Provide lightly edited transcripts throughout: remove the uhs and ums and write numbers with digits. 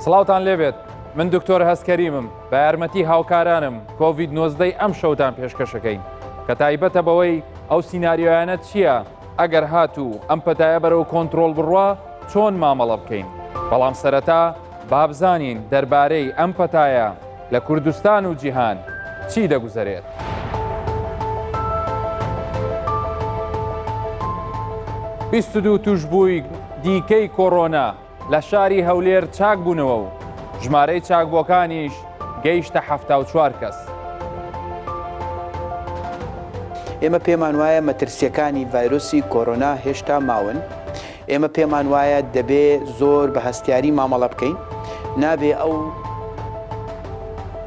سڵاوتان لێبێت من دکتۆر هەستکەریمم بە یارمەتی هاوکارانم کۆڤید 19 ئەم شەوتان پێشکەشەکەین کە تایبەتە بەوەی ئەو سیناریۆیانە چییە ئەگەر هاتوو ئەم پەتایە بەرەو کۆنترۆڵ بڕوا چۆن مامەڵە بکەین بەڵام سەرەتا بابزانین دەربارەی ئەم پەتایە لە کوردستان و جیهان چی دەگوزەرێت؟ 22 توشبووی دیکەی کۆرۆنا لە شاری هەولێر چاک بوونەوە و ژمارەی چاکبووەکانیش گەیشتە 74 کەس. ئێمە پێمان وایە مەترسییەکانی ڤایرۆسی کۆرۆنا هێشتا ماون. ئێمە پێمان وایە دەبێ زۆر بە هەستیاری مامەڵە بکەین، نابێ ئەو.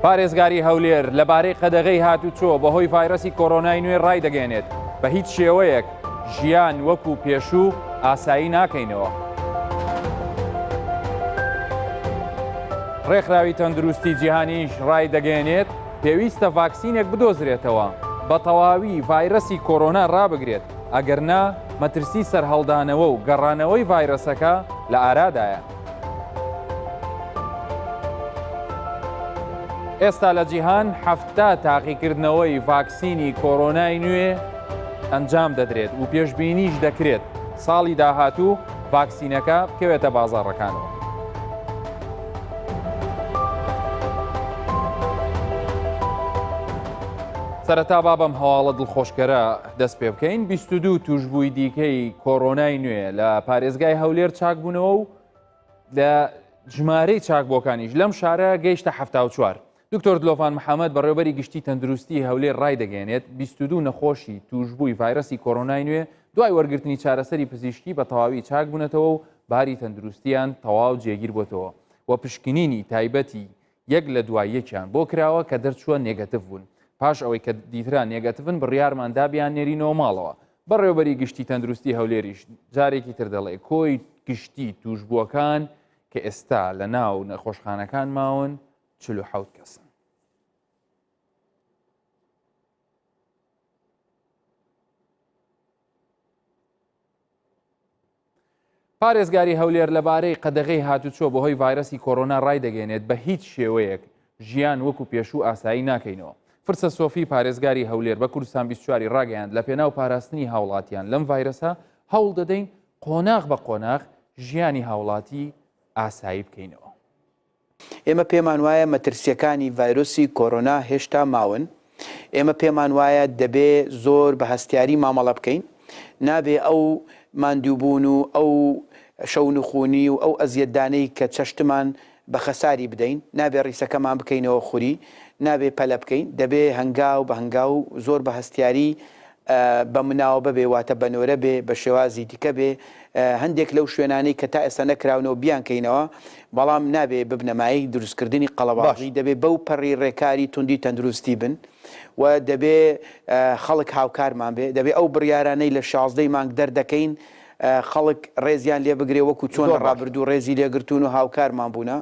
پارێزگاری هەولێر لەبارەی قەدەغەی هاتوچۆ بەهۆی ڤایرەسی کۆرۆنای نوێ ڕایدەگەیەنێت، بە هیچ شێوەیەک ژیان وەکو پێشوو ئاسایی ناکەینەوە. ڕێکخراوی تەندروستی جیهانیش ڕایدەگەیەنێت، پێویستە ڤاکسینێک بدۆزرێتەوە بە تەواوی ڤایرەسی کۆرۆنا ڕابگرێت، ئەگەرنا مەترسی سەرهەڵدانەوە و گەڕانەوەی ڤایرەسەکە لە ئارادایە. ئێستا لە جیهان 70 تاقیکردنەوەی ڤاکسینی کۆرۆنای نوێ ئەنجام دەدرێت و پێشبینیش دەکرێت ساڵی داهاتوو ڤاکسینەکە بکەوێتە بازاڕەکانەوە. سەرەتا با بەم هەواڵە دڵخۆشکەرە دەست پێ بکەین 22 توشبووی دیکەی کۆرۆنای نوێ لە پارێزگای هەولێر چاکبوونەوە و لە ژمارەی چاکبووەکانیش لەم شارە گەیشتە 74 دکتۆر دلۆڤان محەممەد بەڕێوبەری گشتی تەندروستی هەولێر ڕایدەگەێنێت 22 نەخۆشی توشبووی ڤایرەسی کۆرۆنای نوێ دوای وەرگرتنی چارەسەری پزیشکی بە تەواوی چاک بوونەتەوە و باری تەندروستیان تەواو جێگیر بۆتەوە و پشکنینی تایبەتی یەک لە دوای یەکیان بۆ کراوە کە دەرچووە نێگەتیڤ بوون، پاش ئەوەی کە دیترا نێگەتیڤن بڕیارمان دا بیاننێرینەوە ماڵەوە. بەڕێوەبەری گشتی تەندروستی هەولێریش جارێکی تر دەڵێ کۆی گشتی تووشبووەکان کە ئێستا لە ناو نەخۆشخانەکان ماون 47 کەسن. پارێزگاری هەولێر لەبارەی قەدەغەی هاتوچۆ بەهۆی ڤایرەسی کۆرۆنا ڕایدەگەیەنێت بە هیچ شێوەیەک ژیان وەکو پێشوو ئاسایی ناکەینەوە. فرسە سۆفی پارێزگاری هەولێر بە کوردستان 24 ی ڕاگەیاند لە پێناو پاراستنی هاوڵاتیان لەم ڤایرەسە هەوڵ دەدەین قۆناغ بە قۆناغ ژیانی هاوڵاتی ئاسایی بکەینەوە. ئێمە پێمان وایە مەترسییەکانی ڤایرۆسی کۆرۆنا هێشتا ماون. ئێمە پێمان وایە دەبێ زۆر بە هەستیاری مامەڵە بکەین. نابێ ئەو ماندووبوون و ئەو شەونخوونی و ئەو ئەزیەتدانەی کە چەشتمان بە خەساری بدەین. نابێ ڕیسەکەمان بکەینەوە خوری. نابێ پەلە بکەین. دەبێ هەنگاو بە هەنگاو زۆر بە هەستیاری بە مناوەبە بێ واتە بە نۆرە بێ بە شێوازی دیکە بێ هەندێک لەو شوێنانەی کە تا ئێستا نەکراونەوە بیانکەینەوە بەڵام نابێ ببنە مایەی دروستکردنی قەڵەباڵغی دەبێ بەو پەڕی ڕێکاری توندی تەندروستی بن و دەبێ خەڵک هاوکارمان بێ دەبێ ئەو بڕیارانەی لە شازدەی مانگ دەردەکەین خەڵک ڕێزیان لێ بگرێ وەکو چۆن لە ڕابردوو ڕێزی لێگرتوون و هاوکارمان بوونە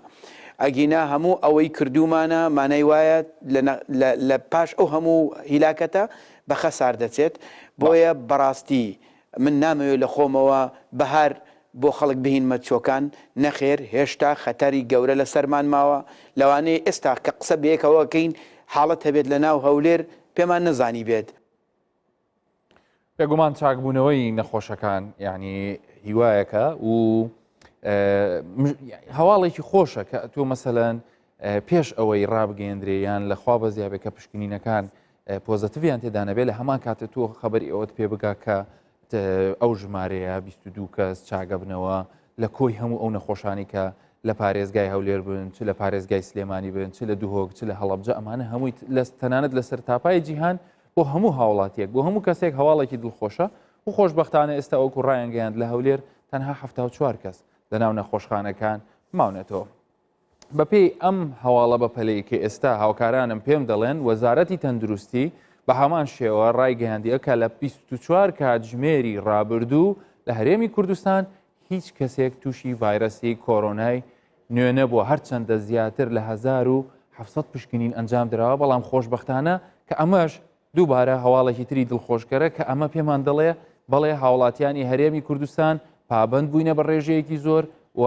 ئەگینا هەموو ئەوەی کردوومانە مانای وایە لە پاش ئەو هەموو هیلاکەتە بە خەسار دەچێت، بۆیە بەڕاستی من نامەوێت لە خۆمەوە بەهار بۆ خەڵک بهینمە چۆکان، نەخێر هێشتا خەتەری گەورە لە سەرمان ماوە، لەوانەیە ئێستا کە قسە بەیەکەوە ئەکەین حاڵەت هەبێت لە ناو هەولێر پێمان نەزانیبێت. بێگومان چاکبوونەوەی نەخۆشەکان یعنی هیوایەکە و هەواڵێکی خۆشە کە تۆ مەسەلەن پێش ئەوەی ڕابگەندرێ یان لەخوا بەزیابێ کە پشکنینەکان پۆزەتیڤیان تێدا نەبێ لە هەمان کاتە تۆ خەبەری ئەوەت پێ بگا کە ئەو ژمارەیە 22 کەس چاگەبنەوە لە کۆی هەموو ئەو نەخۆشانی کە لە پارێزگای هەولێر بن چ لە پارێزگای سلێمانی بن چ لە دهۆک چ لە هەڵەبجە ئەمانە هەمووی لە تەنانەت لەسەر تاپای جیهان بۆ هەموو هاوڵاتیەک بۆ هەموو کەسێک هەواڵێکی دڵخۆشە و خۆشببختانە ئێستا وەکو ڕایانگەیاند لە هەولێر تەنها 74 کەس لەناو نەخۆشخانەکان ماونەتەوە. بەپێی ئەم هەواڵە بەپەلەی کە ئێستا هاوکارانم پێم دەڵێن وەزارەتی تەندروستی بە هەمان شێوە ڕایگەیاندیە کە لە 24 کاتژمێری ڕابردوو لە هەرێمی کوردستان هیچ کەسێک تووشی ڤایرەسی کۆرۆنای نوێ نەبووە هەرچەندە زیاتر لە 1700 پشکنین ئەنجام دراوە بەڵام خۆشببختانە کە ئەمەش دووبارە هەواڵێکی تری دڵخۆشکەرە کە ئەمە پێمان دەڵێ بەڵێ هاوڵاتیانی هەرێمی کوردستان پابند بووینە بە ڕێژەیەکی زۆر و.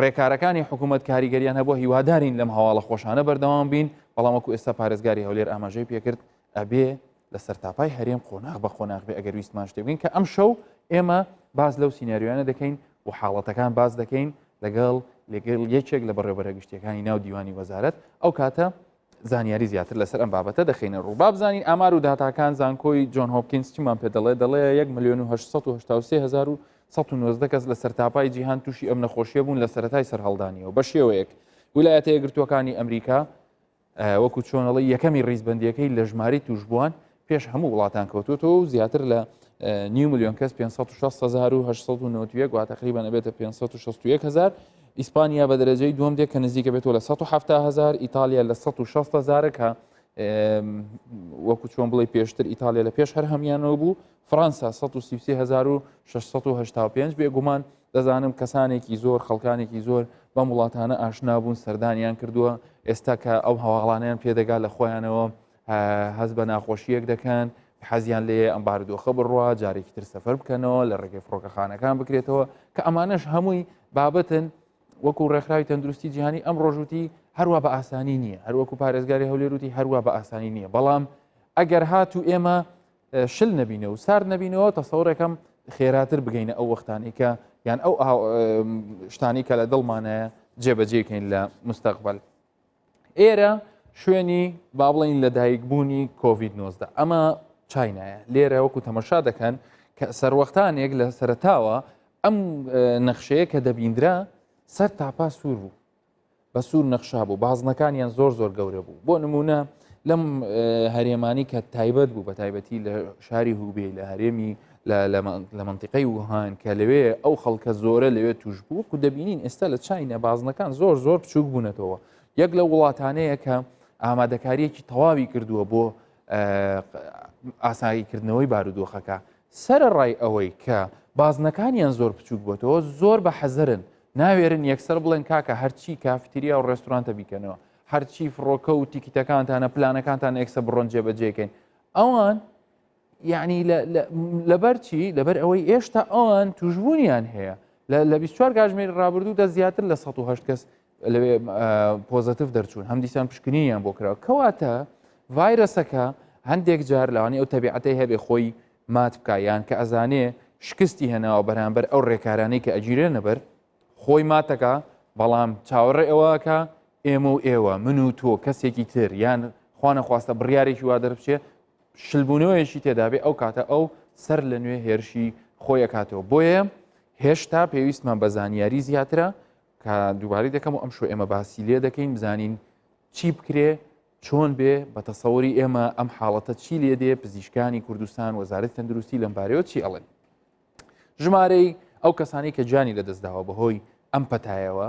ڕێکارەکانی حکوومەت کاریگەریان هەبووە هیوادارین لەم هەواڵە خۆشانە بەردەوام بین بەڵام وەکو ئێستا پارێزگاری هەولێر ئاماژەی پێکرد ئەبێ لە سەرتاپای هەرێم قۆناغ بە قۆناغ بێ ئەگەر ویستمان شتێ بکەین کە ئەم شەو ئێمە باز لەو سیناریۆیانە دەکەین و حاڵەتەکان باز دەکەین لەگەڵ لەگەڵ یەکێک لە بەڕێوبەرە گشتیەکانی ناو دیوانی وەزارەت ئەو کاتە زانیاری زیاتر لەسەر ئەم بابەتە دەخینە ڕوو. با بزانین ئامار و داتاکان زانکۆی جۆن هۆپکینز چیمان پێ دەڵێ دەڵێ 1 میلیۆن و 883 کەس لە سەرتاپای جیهان تووشی ئەم نەخۆشیە بوون لە سەرەتای سەرهەڵدانیەوە بە شێوەیەک ویلایەتە یەکگرتووەکانی ئەمریکا وەکو چۆنەڵی یەکەمی ڕیزبندیەکەی لە ژمارەی توشبووان پێش هەموو وڵاتان کەوتوتەوە و زیاتر لە نیو ملیۆن کەس 560,891 وا تقریبا ئەبێتە 561 هزار ئیسپانیا بە دەرەجەی دووەم دێت کە نزیکە بێتەوە لە 170 هزار ئیتالیا لە 160 هزارە کە وەکو چۆن بڵێ پێشتر ئیتالیا لە پێش هەر هەمیانەوە بوو فڕەنسا 133685 بێگومان دەزانم کەسانێکی زۆر خەڵکانێکی زۆر بەم وڵاتانە ئاشنا بوون سەردانیان کردووە ئێستا کە ئەو هەواڵانیان پێدەگا لە خۆیانەوە هەست بە ناخۆشیەک دەکەن حەزیان لێ ئەم بارودۆخە بڕوا جارێکی تر سەفەر بکەنەوە لە ڕێگەی فڕۆکەخانەکان بکرێتەوە کە ئەمانەش هەمووی بابەتن وەکو ڕێکخراوی تەندروستی جیهانی ئەم ڕۆژوتی هەروە بە ئاسانی نییە هەروەکو پارێزگاری هەولێروتی هەروە بە ئاسانی نییە بەڵام ئەگەر هات و ئێمە شل نەبینە و سارد نەبینەوە تەسەورێکم خێراتر بگەینە ئەو وەختانی کە یان ئەو شتانی کە لە دڵمانە جێبەجێکەین لە مستەقبل ئێرە شوێنی با بڵین لە دایکبوونی کۆVید 19 ئەمە چینایە لێرە وەکو تەمەشا دەکەن کە سەروەختانێک لە سەرتاوە ئەم نەخشەیە کە دەبیندرا سەر تاپا سوور بوو بە سوور نەخشا بوو بازنەکانیان زۆر زۆر گەورە بوو بۆ نمونە لەم هەرێمانی کە تایبەت بوو بە تایبەتی لە شاری هوبێ لە هەرێمی لە منتیقەی وهان کە لەوێ ئەو خەڵکە زۆرە لەوێ توش بوو و دەبینین ئێستا لە چینە بازنەکان زۆر زۆر بچووک بوونەتەوە یەک لە وڵاتانەیە کە ئامادەکاریەکی تەواوی کردووە بۆ ئاساییکردنەوەی بارودۆخەکە سەرەڕای ئەوەی کە بازنەکانیان زۆر بچووک بۆتەوە زۆر بە حەزرن ناوێرن یەکسەر بڵێن کاکە هەرچی کافتریا و ڕێستورانتە بیکەنەوە هەرچی فڕۆکە و تیکیتەکانتانە پلانەکانتان ئێکسە بڕۆن جێبەجێکەین ئەوان یعنی لەبەر چی لەبەر ئەوەی ئێشتا ئەوان توشبوونیان هەیە لە 24 کاژمێری ڕابردوودا زیاتر لە 108 کەس لەوێ پۆزەتیڤ دەرچوون هەم دیسان پشکنینیان بۆ کراوە کەواتە ڤایرەسەکە هەندێک جار لەوانی ئەو تەبیعەتەی هەبێ خۆی مات بکە یان کە ئەزانێ شکستی هێناوە بەرامبەر ئەو ڕێکارانەی کە ئەگیرێنە بەر خۆی ماتەکە بەڵام چاوەڕێ ئەوەکە ئێمە و ئێوە من و تۆ کەسێکی تر یان خوانەخواستە بڕیارێکی وا دەربچێ شلبوونەوەیەکی تێدابێ ئەو کاتە ئەو سەر لە نوێ هێرشی خۆی ئەکاتەوە بۆیە هێشتا پێویستمان بە زانیاری زیاترە کە دووبارەی دەکەم و ئەم شۆ ئێمە باسی لێ دەکەین بزانین چی بکرێ چۆن بێ بە تەسەوری ئێمە ئەم حاڵەتە چی لێ دێ پزیشکانی کوردستان وەزارەتی تەندروستی لەم بارەیەوە چی ئەڵێن ژمارەی ئەو کەسانی کە گیانی لەدەستداوە بەهۆی ئەم پەتایەوە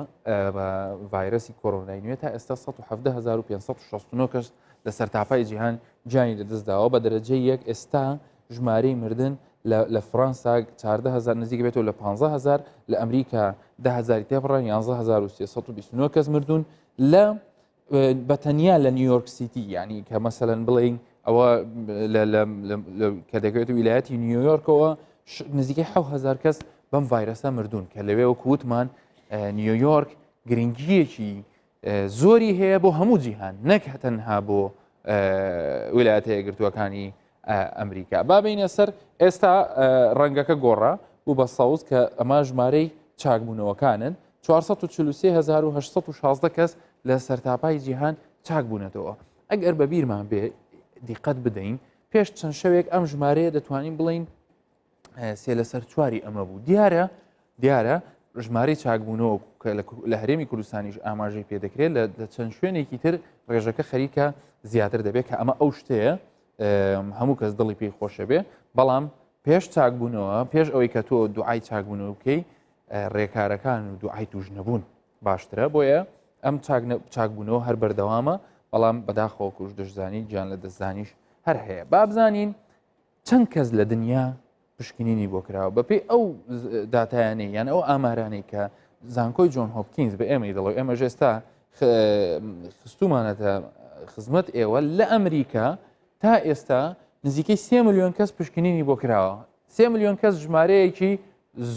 بە ڤایرەسی کۆرۆنای نوێ تا ئێستا 1970 کەس لە سەرتاپای جیهان گیانی لەدەستداوە بە دەرەجەی یەک ئێستا ژمارەی مردن لە فڕەنسا 14هزار نزیک بێتەوە لە 15هزار لە ئەمریکا دههزاری تێپڕە 11329 کەس مردوون لە بە تەنیا لە نیویۆرک سیتی یعنی کە مەسەلەن بڵین ئەوە کە دەکەوێت ویلایەتی نیویۆرکەوە نزیکەی 1000 کەس بەم ڤایرەسە مردوون کە لەوێ وەکووتمان نیویۆرک گرنگیەکی زۆری هەیە بۆ هەموو جیهان نەک تەنها بۆ ویلایەتە یەکگرتووەکانی ئەمریکا بابینە سەر ئێستا ڕەنگەکە گۆڕا بوو بە سەوز کە ئەمە ژمارەی چاکبوونەوەکانن 443816 کەس لە سەرتاپای جیهان چاک بوونەتەوە ئەگەر بە بیرمان بێ دیقەت بدەین پێش چەند شەوێک ئەم ژمارەیە دەتوانین بڵین سێ لەسەر چواری ئەمە بوو دیارە دیارە ژمارەی چاکبوونەوە کە لە هەرێمی کوردستانیش ئاماژەی پێدەکرێت لە چەند شوێنێکی تر ڕێژەکە خەریکە زیاتر دەبێت کە ئەمە ئەو شتەیە هەموو کەس دڵی پێی خۆشە بێ بەڵام پێش چاکبوونەوە پێش ئەوەی کە تۆ دوعای چاکبوونەوە بکەی ڕێکارەکان و دوعای توش نەبوون باشترە بۆیە ئەم چاکبوونەوە هەر بەردەوامە بەڵام بەداخەوە کوش دەشزانی گیان لە دەستدانیش هەر هەیە بابزانین چەند کەس لە دنیا پشکنینی بۆ کراوە بەپێی ئەو داتایانەی یان ئەو ئامارانەی کە زانکۆی جۆن هۆپکینز بە ئێمەی دەڵێ ئێمە ئێستا خستومانەتە خزمەت ئێوە لە ئەمریکا تا ئێستا نزیکەی سێ میلیۆن کەس پشکنینی بۆ کراوە سێ میلیۆن کەس ژمارەیەکی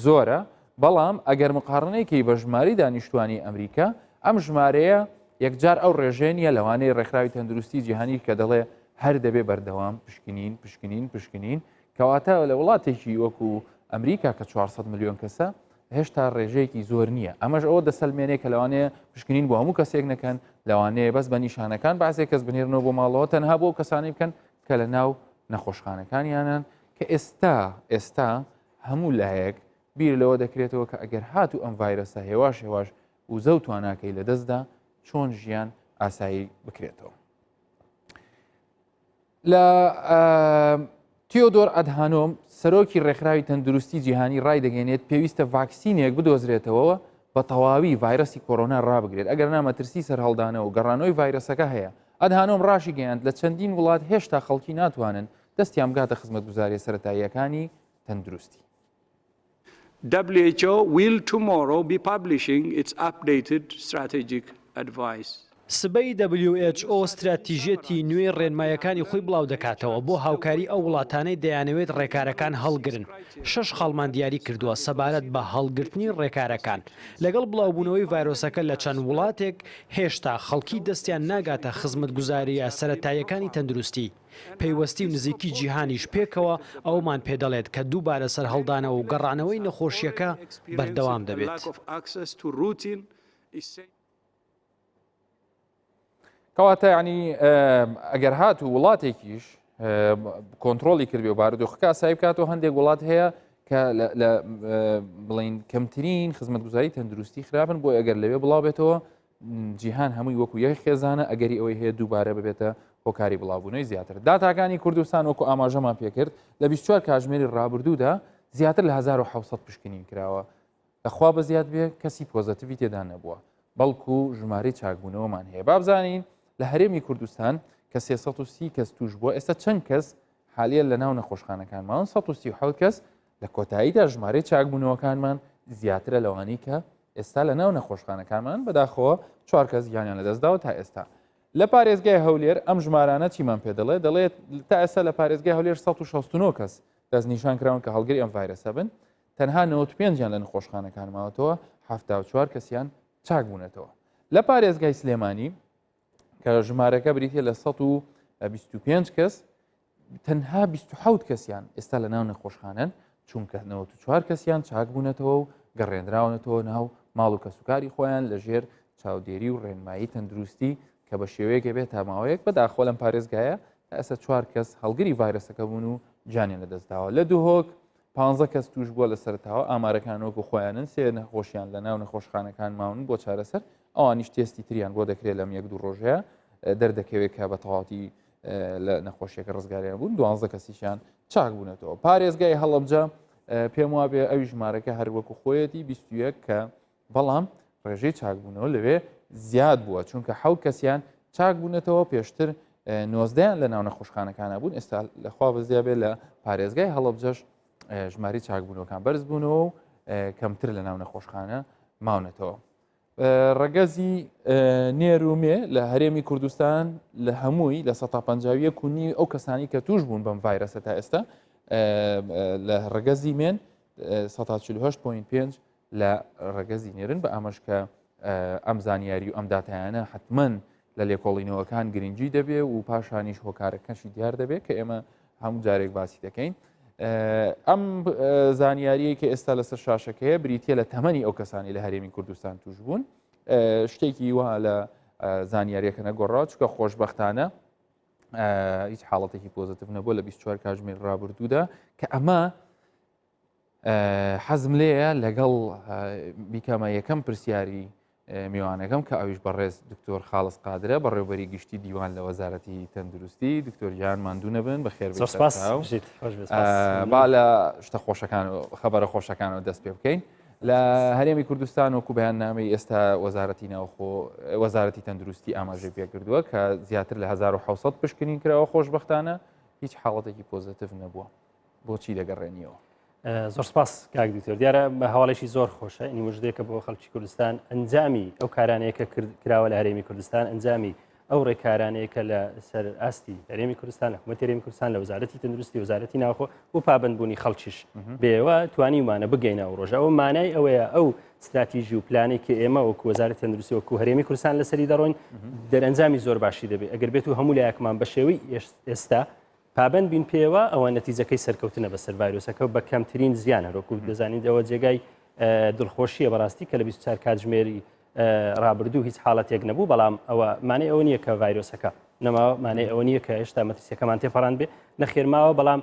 زۆرە. بەڵام ئەگەر مقاڕنەیکەی بە ژمارەی دانیشتوانی ئەمریکا ئەم ژمارەیە یەکجار ئەو ڕێژەیە نییە لەوانەیە ڕێکخراوی تەندروستی جیهانی کە دەڵێ هەر دەبێ بەردەوام پشکنین پشکنین پشکنین کەواتە لە وڵاتێکی وەکو ئەمریکا کە 400 ملیۆن کەسە هێشتا ڕێژەیەکی زۆر نییە ئەمەش ئەوە دەسەلمێنێ کە لەوانەیە پشکنین بۆ هەموو کەسێک نەکەن لەوانەیە بەس بە نیشانەکان بازێک کەس بنێرنەوە بۆ ماڵەوە تەنها بۆ کەسانی بکەن کە لە ناو نەخۆشخانەکانیانن کە ئێستا ئێستا هەموو لایەک بیر لەوە دەکرێتەوە کە ئەگەر هاتوو ئەم ڤایرەسە هێواش هێواش وزە و تواناکەی لەدەستدا چۆن ژیان ئاسایی بکرێتەوە. لە تیۆدۆر ئەدهانۆم سەرۆکی ڕێکخراوی تەندروستی جیهانی ڕایدەگەێنێت پێویستە ڤاکسینێک بدۆزرێتەوە بە تەواوی ڤایرەسی کۆرۆنا ڕابگرێت ئەگەر نامەترسی سەرهەڵدانەوە و گەڕانەوەی ڤایرەسەکە هەیە ئەدهانۆم ڕاشی گەیاند لە چەندین وڵات هێشتا خەڵکی ناتوانن دەستیان بگاتە خزمەتگوزاریە سەتاییەکانی تەندروستی. WHO will tomorrow be publishing its updated strategic advice. سبەی WHO ستراتیژیەتی نوێی ڕێنماییەکانی خۆی بڵاودەکاتەوە بۆ هاوکاری ئەو وڵاتانەی دەیانەوێت ڕێکارەکان هەڵگرن. شەش خاڵمان دیاری کردووە سەبارەت بە هەڵگرتنی ڕێکارەکان. لەگەڵ بڵاوبوونەوەی ڤایرۆسەکە لە چەند وڵاتێک، هێشتا خەڵکی دەستیان ناگاتە خزمەتگوزارییە سەرەتاییەکانی تەندروستی. پەیوەستی و نزیکی جیهانیش پێکەوە ئەوەمان پێدەڵێت کە دووبارە سەرهەڵدانەوە و گەڕانەوەی نەخۆشییەکە بەردەوام دەبێت. کەواتە ینی ئەگەر هات و وڵاتێکیش کۆنتترۆلی کردی و بارودۆخەکە ئاسایی بکاتەوە هەندێک وڵات هەیە کە لە بڵین کەمترین خزمەتگوزاری تەندروستی خراپن بۆ ئەگەر لەوێ بڵاو بێتەوە جیهان هەمووی وەکو یەک خێزانە ئەگەری ئەوەی هەیە دووبارە ببێتە هۆکاری بڵاوبوونەوەی زیاتر داتاکانی کوردستان وەکو ئاماژەمان پێکرد لە 24 کاژمێری ڕابردوودا زیاتر لە 1970 پشکنین کراوە لەخوا بەزیاد بێ کەسی پۆزەتیڤی تێدا نەبووە بەڵکو ژمارەی چاکبوونەوەمان هەیە بابزانین لە هەرێمی کوردستان کە 330 کەس توش بووە ئێستا چەند کەس حالیە لە ناو نەخۆشخانەکانمان 137 کەس لە کۆتاییدا ژمارەی چاکبوونەوەکانمان زیاترە لەوانی کە ئێستا لە ناو نەخۆشخانەکانمان بەداخەوە چوار کەس گیانیان لەدەستداوە تا ئێستا لە پارێزگای هەولێر ئەم ژمارانە چیمان پێ دەڵێ دەڵێت تا ئێستا لە پارێزگای هەولێر 169 کەس دەستنیشان کراون کە هەڵگری ئەم ڤایرەسە بن تەنها 95 یان لە نەخۆشخانەکان ماوەتەوە 74 کەسیان چاک بوونەتەوە لە پارێزگای سلێمانی کە ژمارەکە بریتە لە 125 کەس تەنها 27 کەسیان ئێستا لە ناو نەخۆشخانەن چونکە 94 کەسیان چاک بوونەتەوە و گەڕێنراونەتەوە ناو ماڵ و کەسوکاری خۆیان لە ژێر چاودێری و ڕێنمایی تەندروستی کە بە شێوەیەکە بێت تا ماوەیەک بەداخۆ لەم پارێزگایە تا ئێستا چوار کەس هەڵگری ڤایرەسەکە بوون و گیانیان لەدەستداوە لە دهۆک 15 کەس توش بووە لە سەرتاوە ئامارەکان وەکو خۆیانن سێ نەخۆشیان لە ناو نەخۆشخانەکان ماون بۆ چارەسەر ئەوانیش تێستی تریان بۆ دەکرێت لەم یەک دوو ڕۆژەیە دەردەکەوێت کە بە تەواتی لە نەخۆشیەکە ڕزگاریان بوون دوانزە کەسیشیان چاک بوونەتەوە پارێزگای هەڵەبجە پێم وابێ ئەوی ژمارەکە هەر وەکو خۆیەتی 21 کە بەڵام ڕێژەی چاکبوونەوە لەوێ زیاد بووە چونکە حەوت کەسیان چاک بوونەتەوە پێشتر نۆزدەیان لە ناو نەخۆشخانەکانە بوون ئێستا لەخوا بەزیا بێ لە پارێزگای هەڵەبجەش ژماری چاکبوونەوەکان بەرز بوونەوە و کەمتر لە ناو نەخۆشخانە ماونەتەوە. ڕەگەزی نێر و مێ لە هەرێمی کوردستان لە هەمووی لە 151 و نیو ئەو کەسانی کە توش بوون بەم ڤایرەسە تا ئێستا لە ڕەگەزی مێن 148.5 لە ڕەگەزی نێرن بە ئەمەش کە ئەم زانیاری و ئەم داتایانە حتمما لە لێکۆڵینەوەکان گرنگی دەبێ و پاشانیش هۆکارەکەشی دیار دەبێت کە ئێمە هەموو جارێک باسی دەکەین. ئەم زانیاریە کە ئێستا لەسەر شاشەکەیە بریتە لە تەمەنی ئەو کەسانی لە هەرێمی کوردستان توش بوون شتێکی وا لە زانیاریەکە نەگۆڕا چکە خۆشببختانە هیچ حاڵەتێکی پۆزتیڤ نەبووە لە 24 کاتژمێر ڕابردوودا کە ئەمە حەزم لێیە لەگەڵ بیکەمە یەکەم پرسیاری میوانەکەم کە ئەویش بەڕێز دکتۆر خاڵس قادرە بەڕێوبەری گشتی دیوان لە وەزارەتی تەندروستی دکتۆر گیان ماندوو نەبن بە خێر با لە شتە خۆشەکان و خەبەرە خۆشەکانەوە دەست پێ بکەین لە هەرێمی کوردستان وەکو بەیاننامەی ئێستا وەزارەتی ناوخۆ وەزارەتی تەندروستی ئاماژەی پێکردووە کە زیاتر لە 1970 پشکنین کراوە خۆشببختانە هیچ حاڵەتێکی پۆزتیڤ نەبووە. بۆچی دەگەڕێنیەوە؟ زۆر سپاس کاک دکتۆر دیارە بە هەواڵێکی زۆر خۆشە ئینی مژدەیەکە بۆ خەڵکی کوردستان ئەنجامی ئەو کارانەیە کە کراوە لە هەرێمی کوردستان ئەنجامی ئەو ڕێکارانەیە کە لە سەر ئاستی هەرێمی کوردستان حکوومەت هەرێمی کوردستان لە وەزارەتی تەندروستی وەزارەتی ناوخۆ و پابندبوونی خەڵکیش بێەوە توانیمانە بگەینە ئەو ڕۆژە ئەو مانای ئەوەیە ئەو ستراتیژی و پلانێک کە ئێمە وەکو وەزارەتی تەندروستی وەکو هەرێمی کوردستان لەسەری دەڕۆین دەرەنجامی زۆر باشی دەبێت ئەگەر بێت و هەموو لایەکمان بە شێوەی ئێستا پابند بین پێوە ئەوە نەتیجەکەی سەرکەوتنە بەسەر ڤایرۆسەکە بە کەمترین زیان هەروەکو دەزانین ئەوە جێگای دڵخۆشیە بەڕاستی کە لە 24 کاتژمێری ڕابردوو هیچ حاڵەتێک نەبوو بەڵام ئەوە مانای ئەوە نییە کە ڤایرۆسەکە نەماوە مانای ئەوە نییە کە هێشتا مەترسیەکەمان تێپەڕان بێ نەخێرماوە بەڵام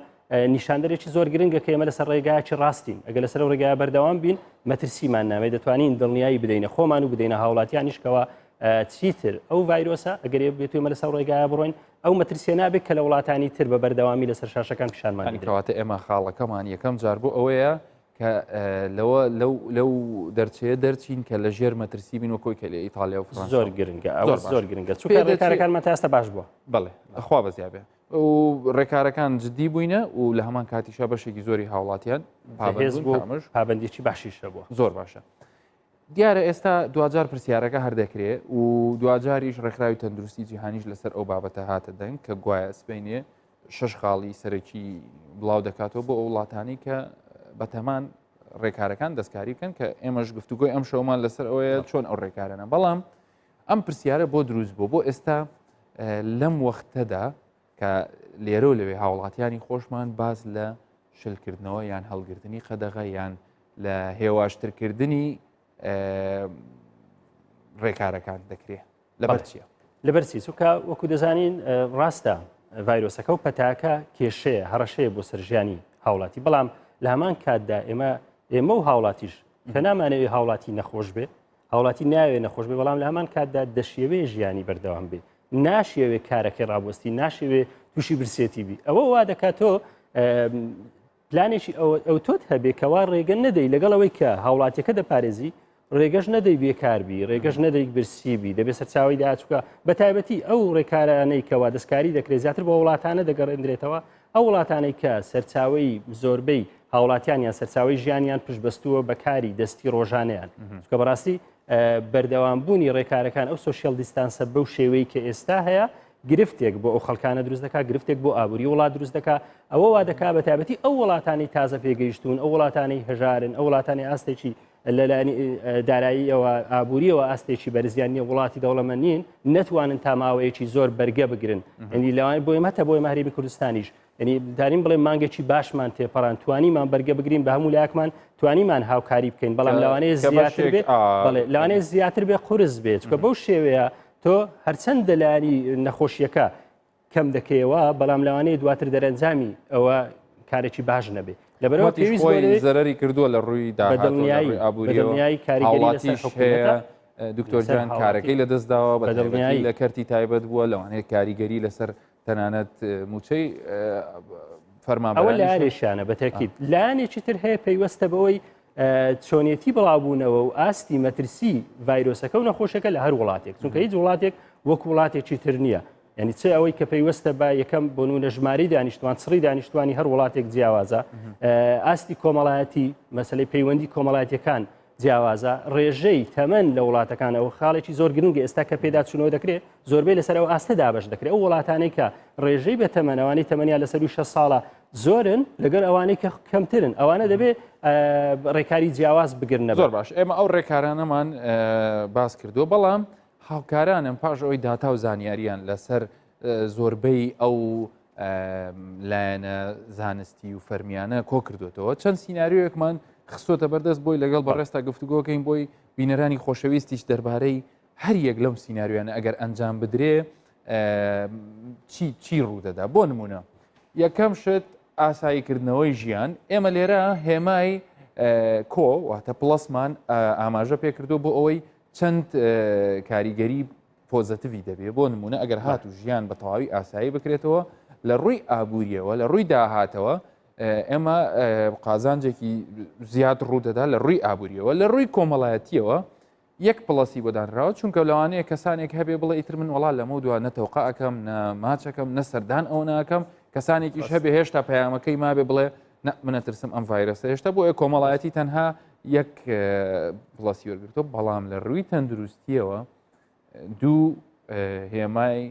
نیشاندەرێکی زۆر گرنگە کە ئێمە لەسەر ڕێگایکی ڕاستین ئەگەر لەسەر ڕێگای بەردەوام بین مەترسیمان نامێت دەتوانین دڵنیایی بدەینە خۆمان و بدەینە هاوڵاتیانیشکەوە چیتر ئەو ڤایرۆسە ئەگەر بێت ئێمە لەسەر ڕێگایە بڕۆین ئەو مەترسیە نابێت کە لە وڵاتانی تر بە بەردەوامی لەسەر شاشەکان پیشانمان کەواتە ئێمە خاڵەکەمان یەکەم جار بۆ ئەوەیە کە لەوە لەو لەو دەرچەیە دەرچین کە لە ژێر مەترسی بین وەکۆی کە لە ئیتالیا و فڕەنسا زۆر گرنگە ئەوە زۆر گرنگە چونکە ڕێکارەکانمان تا ئێستا باش بووە. بەڵێ خوا بەزیا بێ و ڕێکارەکان جدی بووینە و لە هەمان کاتیشا بەشێکی زۆری هاوڵاتیان پابەند بوون ئەمەش پابەندیی باشیشە بووە. زۆر باشە. دیارە ئێستا دواجار پرسیارەکە هەر دەکرێ و دواجاریش ڕێکخراوی تەندروستی جیهانیش لەسەر ئەو بابەتە هاتە دەنگ کە گوایە سبەینێ شش خاڵی سەرەکی بڵاو دەکاتەوە بۆ ئەو وڵاتانی کە بەتەمان ڕێکارەکان دەستکاری بکەن کە ئێمەش گفتوگۆی ئەم شەومان لەسەر ئەوەیە چۆن ئەو ڕێکارەنە بەڵام ئەم پرسیارە بۆ دروست بوو بۆ ئێستا لەم وەختەدا کە لێرە و لەوێ هاوڵاتیانی خۆشمان باس لە شلکردنەوە یان هەڵگرتنی قەدەغە یان لە هێواشترکردنی ڕێکارەکان دەکرێت لەبەر چییە؟ لەبەر چی چونکە وەکو دەزانین ڕاستە ڤایرۆسەکە و پەتاکە کێشەیە هەڕەشەیە بۆ سەر ژیانی هاوڵاتی بەڵام لە هەمان کاتدا ئێمە ئێمە و هاوڵاتیش کە نامانەوێ هاوڵاتی نەخۆش بێ هاوڵاتی ناوێ نەخۆش بێ بەڵام لە هەمان کاتدا دەشیەوێ ژیانی بەردەوام بێ ناشیەوێ کارەکەی ڕابوەستی ناشەوێ تووشی برسێتی بی ئەوە وا دەکات تۆ پلانێکی ئەوتۆت هەبێ کەوا ڕێگە نەدەی لەگەڵ ئەوەی کە هاوڵاتیەکە دەپارێزی ڕێگەش نەدەی بێکاربی ڕێگەش نەدەی برسی بی دەبێت سەرچاوی داچووکە بە تایبەتی ئەو ڕێکارانەی کەوا دەستکاری دەکرێت زیاتر بۆ وڵاتانە دەگەڕێندرێتەوە ئەو وڵاتانەی کە سەرچاوی زۆربەی هاوڵاتیان یان سەرچاوی ژیانیان پشتبەستووە بە کاری دەستی ڕۆژانەیان چکە بەڕاستی بەردەوامبوونی ڕێکارەکان ئەو social distance ە بەو شێوەی کە ئێستا هەیە گرفتێک بۆ ئەو خەڵکانە دروست دەکات گرفتێک بۆ ئابووری وڵات دروست دەکات ئەوە وا دەکات بە تایبەتی ئەو وڵاتانی تازە پێگەیشتون ئەو وڵاتانی هەژارن ئەو وڵاتانی ئاستێکی لەلایەنی داراییەوە ئابووریەوە ئاستێکی بەرزیان نیە وڵاتی دەوڵەمەند نین نەتوانن تا ماوەیەکی زۆر بەرگە بگرن ینی لەوان بۆ ئێمە هەتا بۆ ئێمە هەرێمی کوردستانیش ینی دارین بڵێ مانگێکی باشمان تێپەڕان توانیمان بەرگە بگرین بە هەموو لایەکمان توانیمان هاوکاری بکەین بەڵام لەوانەیە زیاتر بێت بەڵێ لەوانەیە زیاتر بێ قورس بێت چکە بەو شێوەیە تۆ هەرچەند دەلانی نەخۆشیەکە کەم دەکەیەوە بەڵام لەوانەیە دواتر دەرەنجامی ئەوە کارێکی باش نەبێ لەبەرەوە پێویست زەرری کردووە لە ڕووی دڵنیایی ئابووریایی کاریگەری لەسەر هەیە دکتۆر جان کارەکەی لە دەستداوە بە دڵنیایی لە کەرتی تایبەت بووە لەوانەیە کاریگەری لەسەر تەنانەت موچەی فەرمان ئەوە لایەنێکیانە بە تەکید لایەنێکی تر هەیە پەیوەستە بەوەی چۆنێتی بڵاوبوونەوە و ئاستی مەترسی ڤایرۆسەکە و نەخۆشەکە لە هەر وڵاتێک چونکە هیچ وڵاتێک وەک وڵاتێکی تر نییە یعنی چ ئەوەی کە پەیوەستە بە یەکەم بۆ نمونە ژمارەی دانیشتوان چڕی دانیشتوانی هەر وڵاتێک جیاوازە ئاستی کۆمەڵایەتی مەسلەی پەیوەندی کۆمەڵایەتەکان جیاوازە ڕێژەی تەمەن لە وڵاتەکان ئەو خاڵێکی زۆر گرنگە ئێستا کە پێداچوونەوە دەکرێت زۆربەی لەسەر ئەو ئاستە دابش دەکرێت ئەو وڵاتانەی کە ڕێژەی بە تەمەنەوانی تەمەنیان لەسەر 6 ساڵە زۆرن لەگەڵ ئەوانەی کە کەمترن ئەوانە دەبێت ڕێکاری جیاواز بگرنە زۆر باش ئێمە ئەو ڕێکارانەمان باس کردووە بەڵام هاوکارانم پاش ئەوەی داتا و زانیاریان لەسەر زۆربەی ئەو لایەنە زانستی و فەرمیانە کۆ کردوێتەوە چەند سینناریۆیەکمان خستۆتە بەردەست بۆی لەگەڵ بەڕێستا گفتوگۆکەین بۆی بینەرانی خۆشەویستیش دەربارەی هەر یەک لەم سیناریۆیانە ئەگەر ئەنجام بدرێ چی چی ڕوودەدا بۆ نمونە یەکەم شت ئاساییکردنەوەی ژیان ئێمە لێرە هێمای کۆ واتە plus مان ئاماژە پێکردو بۆ ئەوەی چەند کاریگەری positive ی دەبێ بۆ نمونە ئەگەر هات و ژیان بە تەواوی ئاسایی بکرێتەوە لە ڕووی ئابووریەوە لە ڕووی داهاتەوە ئێمە قازانجێکی زیاد ڕوودەدا لە ڕووی ئابووریەوە لە ڕووی کۆمەڵایەتیەوە یەک plus ی بۆ دانراوە چونکە لەوانەیە کەسانێک هەبێ بڵێ ئیتر من وەڵا لەمە دوا نە تەوقە ئەەکەم نە ماچەکەم نە سەردان ئەو ناکەم کەسانێکیش هەبێ هێشتا پەیامەکەی مابێ بڵێ نە منە ترسم ئەم ڤایرەسە هێشتا بۆیە کۆمەڵایەتی تەنها یەک plus ی وەرگرتووە بەڵام لە ڕووی تەندروستیەوە دوو. هێمای